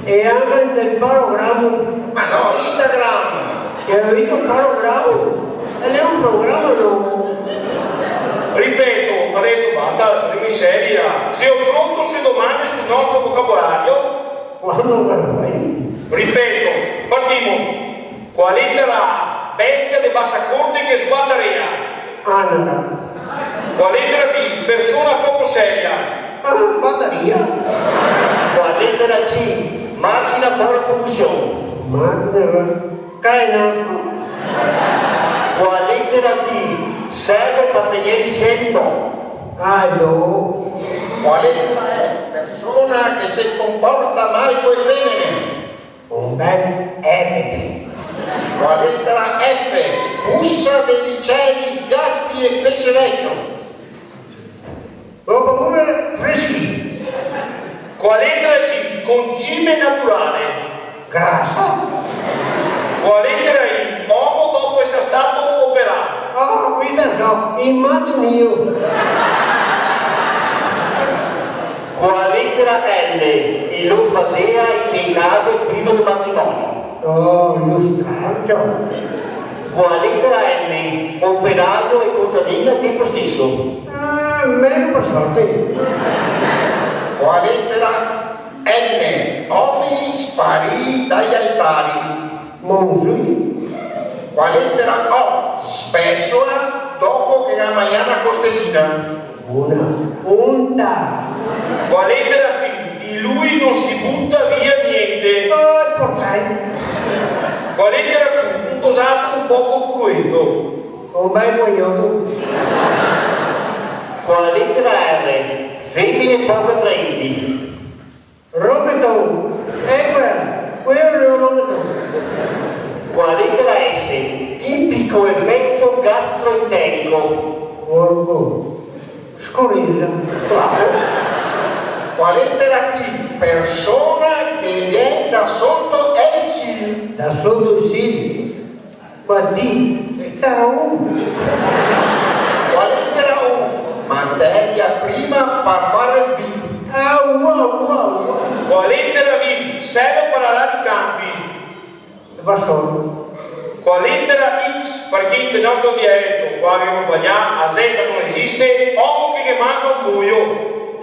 e anca inte el programa. Ma no, Instagram. E go dito programa. E xe un programa, no? Ripeto, adeso basta, miseria. Seo pronto se domane sul nostro vocabolario? Quando vuoi. Ripeto, partimo. Co la letera A, bestia de basa corte che sguatarea. Anara. Co la letera B, persona poco seria. Ah, bataria. Co la letera C, machina fora produsion. Machina, eh. Caenaso. Co la letera T, serve par tegner i semi, no? Ah, no. Co la letera E, persona che se comporta mal co le femene. Un bel ebete. Co la letera F, spusa de liceri, gati e pese vecio. Go paura freschi. Co la letera G, concime naturale. Grasa. Co la letera I, omo dopo eser stà operà. Ah, questa so, imaginio. Co la letera L, e lo fasea i te case prima del matrimonio. Oh, lo stralcio. Co la letera M, operaio e contadin al tempo steso. Ah, meno par sorte. Co la letera N, omini sparì dai altari. Monzui. Co la letera O, spesola dopo che ga magnà na costesina. Bona. Onta. Co la letera P, di lui no se buta via gnente. Oh, el porsel. Co la letera Q, un tosato un poco cruento. Un bel guaioto. Co la letera R, femene poco atraenti. Rocheton, eco, queo xe el rocheton. Co la letera S, tipico efeto gastroenterico. Porco. Scoreza. Bravo. Co la letera T, persona che vien da soto el Sil. Da soto el Sil. Qua ti, e caro. Co la letera U, materia prima par fare el vin. Ah, wow, wow, wow. Co la letera V, selo par arar i canpi. E va solo. Co la letera X, parché inte el nostro dialeto, qua gavemo sbalià, a zeta no esiste, omo che ghe manca un boio.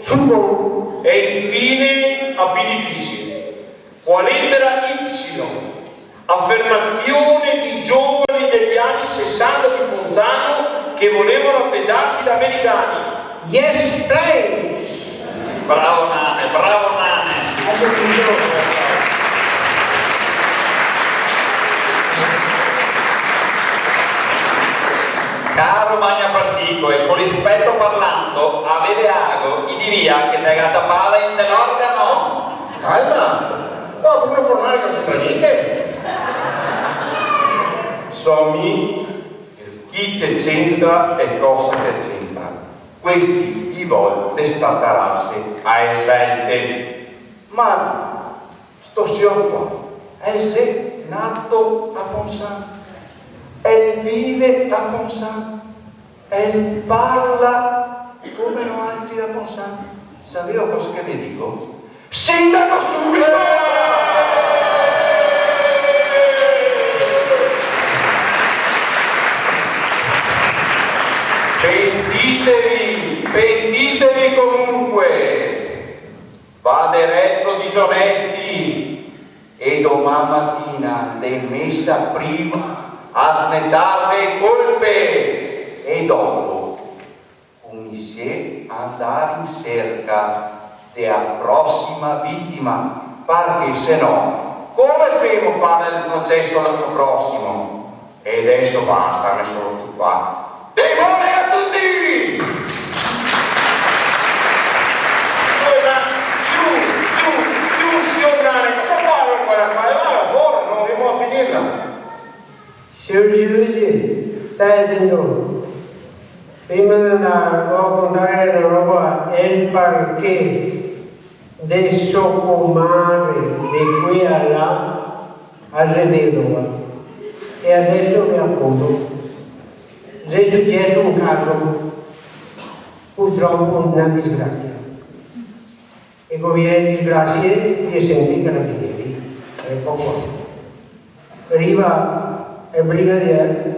Sul boio. E infine, a pi difisile. Co la letera ipsilon, afermasion di giovani dei ani sesanta de Ponzano che volevano atteggiarsi da americani. Yes, please! Bravo Nane, bravo Nane! Caro magnaparticole, co rispeto parlando, a vederlo, i diria che te ga ciapà inte l'organo. Calma! Qua Bruno Fornari no c'entra gnente. So mi, chi che c'entra e cosa che c'entra. Questi i vol destatararse a le svelte. Ma sto sior qua, El xe nato a Ponsan, el vive a Ponsan, el parla come noantri a Ponsan. Saveo cosa che ve digo? Sindaco subito! Pentitevi, pentitevi comunque! Vade retro disonesti e doman matina de mesa prima a snetarve e colpe e dopo cominsiè a andar in serca de a prosima vitima, parché se no, come femo far el proceso al altro prosimo? E deso basta, me son stufà. Demoni a tuti! Scusa, su, su, su, sior Nani, cosa falo ancora qua? E va fora, no rivo a finirla. Sior giudice, sta zito. Prima de andar, voio contarghe na roba, el parché de so comare de qui a là, a xe vedova. E adeso ve a conto. Xe suceso un caso, purtropo na disgrasia. E co vien disgrasie, vien senpre i carabinieri. Eco qua. Riva el brigadier,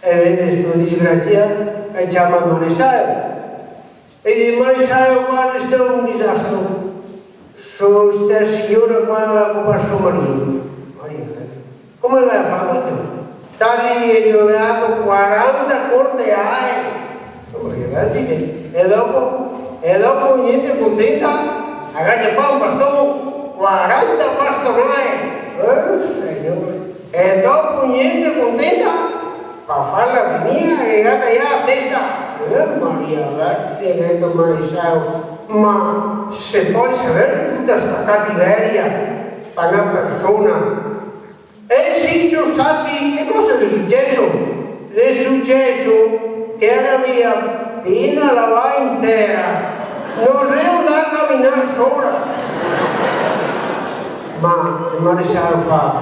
e vede sto disgrasia, e ciama el marescialo. E dixe: "Marescialo, varda, sto xe un disastro. So sta siora qua la ga copà so marìo." Maria, eh? "Come che la ga fato?" "Sta lì e ghe ga dato quaranta colteae." Maria, eh, dixe: "E dopo? E dopo gnente, contenta? La ga ciapà un baston, quaranta bastonae." Eh, signore. "E dopo gnente, contenta? Pa farla finir, la ga taià la testa." "Eh, Maria Vergine," ga dito el marescialo, "ma se pol saver tuta sta cativeria pa na persona?" "Eh sì, sior Sassi, e cosa xe suceso?" "Xe suceso che la gavea pena lavà in tera, no xe ndà a caminar sora." Ma el marescialo fa: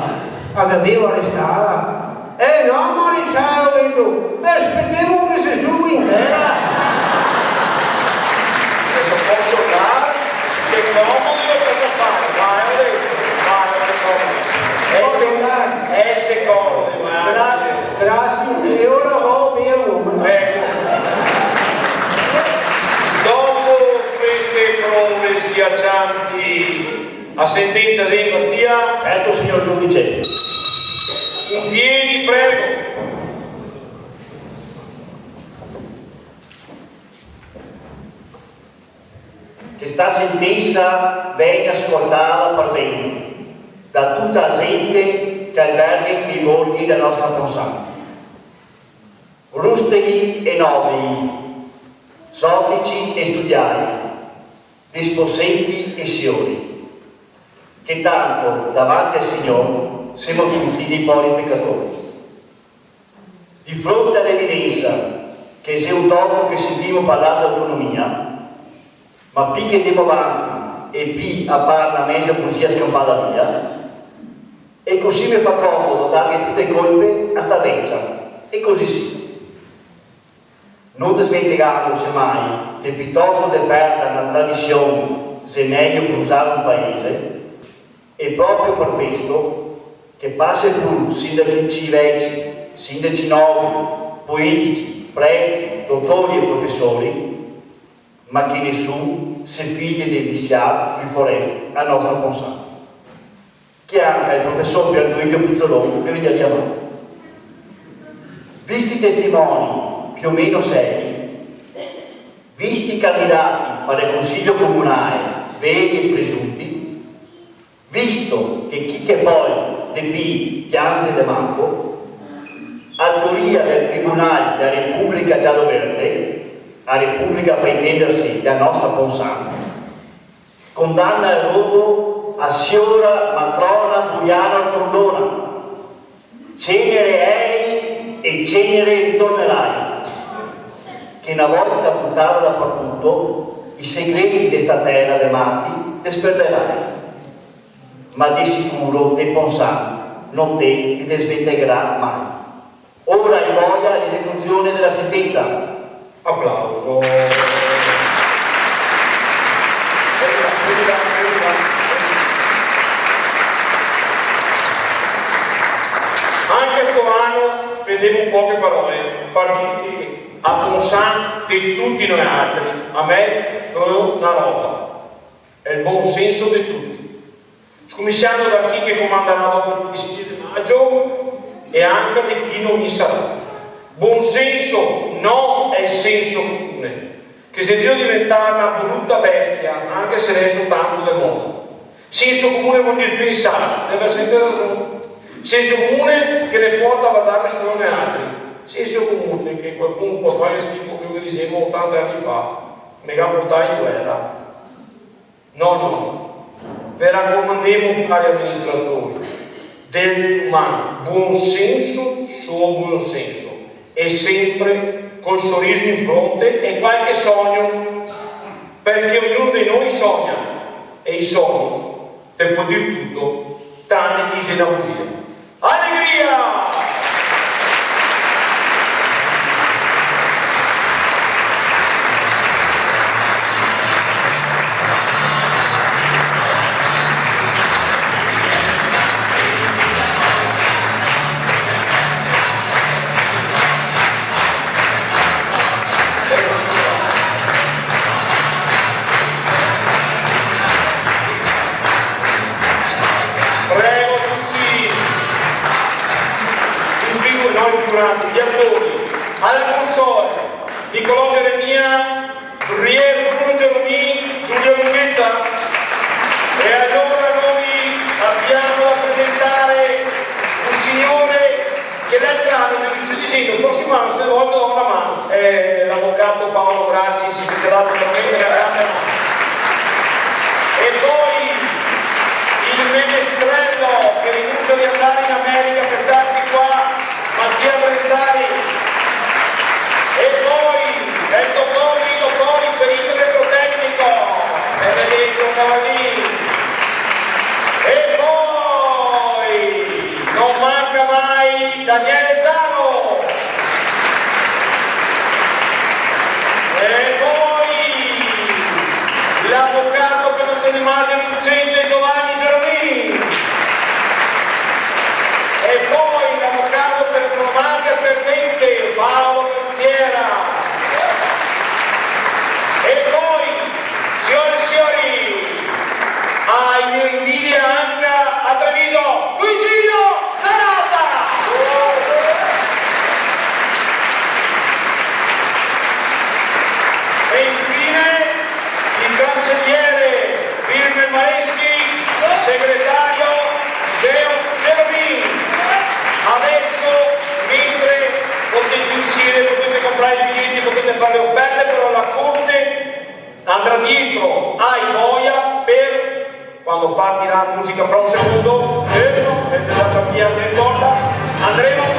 "La gaveo arestala?" "Eh no, marescialo," ga dito, "spetemo che se suba in tera." Deso poso ndar? Che comodo, cosa far? Vai, vai, vai, comodo. Eh, se-, eh, se comodo, va. Gra-, grasie, e ora vo via, no? Eco. Dopo queste prove schiaccianti, a sentensa xe in bastia? Certo, signor giudice. In piedi, prego. Che sta sentensa vegna scoltada par ben da tuta la zente che alberga i borghi da nostra Ponsan. Rusteghi e nobili, zotici e studiai, disposenti e siori, che tanto davanti al Signor semo tuti dei pori pecatori. Di fronte a l'evidensa che xe un toco che sentimo parlar de autonomia, ma pi che ndemo vanti e pi a par na meza bugia scanpada via, e cusì me fa comodo darghe tute e colpe a sta vecia, e cusì sia. No desmentegàmoce mai che pitosto de perdar na tradision xe mejo brusar un paese, e proprio par questo che pase pur sindaci veci, sindaci novi, politici, preti, dotori e profesori, ma che nesun se fide de disiar pì foreste a nostra Ponsan. Che anca el profesor Pier Duilio Pizzolon me vegna a ciamar. Visti i testimoni, pì o meno seri, visti i candidati par el consiglio comunale, veri e presunti, visto che chi che pol de pì pianze de manco, a giuria del Tribunal dea Republica gialo-verde, a Republica, par intenderse, dea nostra Ponsan, condanna al rodo a siora matrona Buiana Ortondona, cenere eri e cenere ritornerai, che na volta butada dapartuto, i segreti de sta tera de mati te sperderai. ma de sicuro de Ponsan no te te desmentegarà mai. Ora i boia l'esecuzione dela sentensa. Aplauso. Anca sto ano spendemo un poche parole, parché a Ponsan de tuti noialtri, a me solo na roba, xe el bon senso de tuti. Scominsiando da chi che comandarà dopo el quindese de majo e anca de chi no ghe sarà. Bon senso no xe el senso comune, che xe drio diventare na bruta bestia, anca se deso tanto de moda. Senso comune vol dir pensare de aver senpre rason. Senso comune che ne porta a vardare solo noialtri. Senso comune che qualcun pol fare el schifo che lo disemo otanta ani fa, me ga portà in guera. No, no, no. Ve racomandemo, cari aministratori, de doman, bon senso, solo bon senso, e senpre col soriso in fronte e qualche sogno, parché ognuno de noi sogna, e i sogni te pol dir tuto, tranne che i xe na bugia. Alegria! Prego tuti i figu-, no, i figuranti, i atori, ala console, Nicolò Geremia, Brier Bruno Geromin, Giulio Lunghetta. E alora noi abbiamo da presentare un signore che l'altro ano, ve sto disendo, el prosimo ano, ste volte do na man, eh, l'avocato Paolo Grassi, che ci ha dato veramente una grande mano. E poi il menestrello che rinuncia di andare in America per starci qua, Mattia Brentari. E poi, el dotor Lino Cori, perito elettrotecnico, benedetto Cavallini. E poi, no manca mai Daniele Zano. E poi l'avocato che no se ne mangia un cento, Giovanni Geromin. E poi l'avocato che no mangia per niente, Paolo Canziera. E poi, signore e signori, a invidia anca a Treviso, Luigino Zanata! E infine il cancelliere Wilmer Mareschi, segretario Geo Geromin. Adesso, mentre potete uscire, potete comprare i biglietti, potete fare le offerte, però la corte andrà dietro ai boia per, quando partirà la musica fra un secondo, fermo, mentre la partita non importa, andremo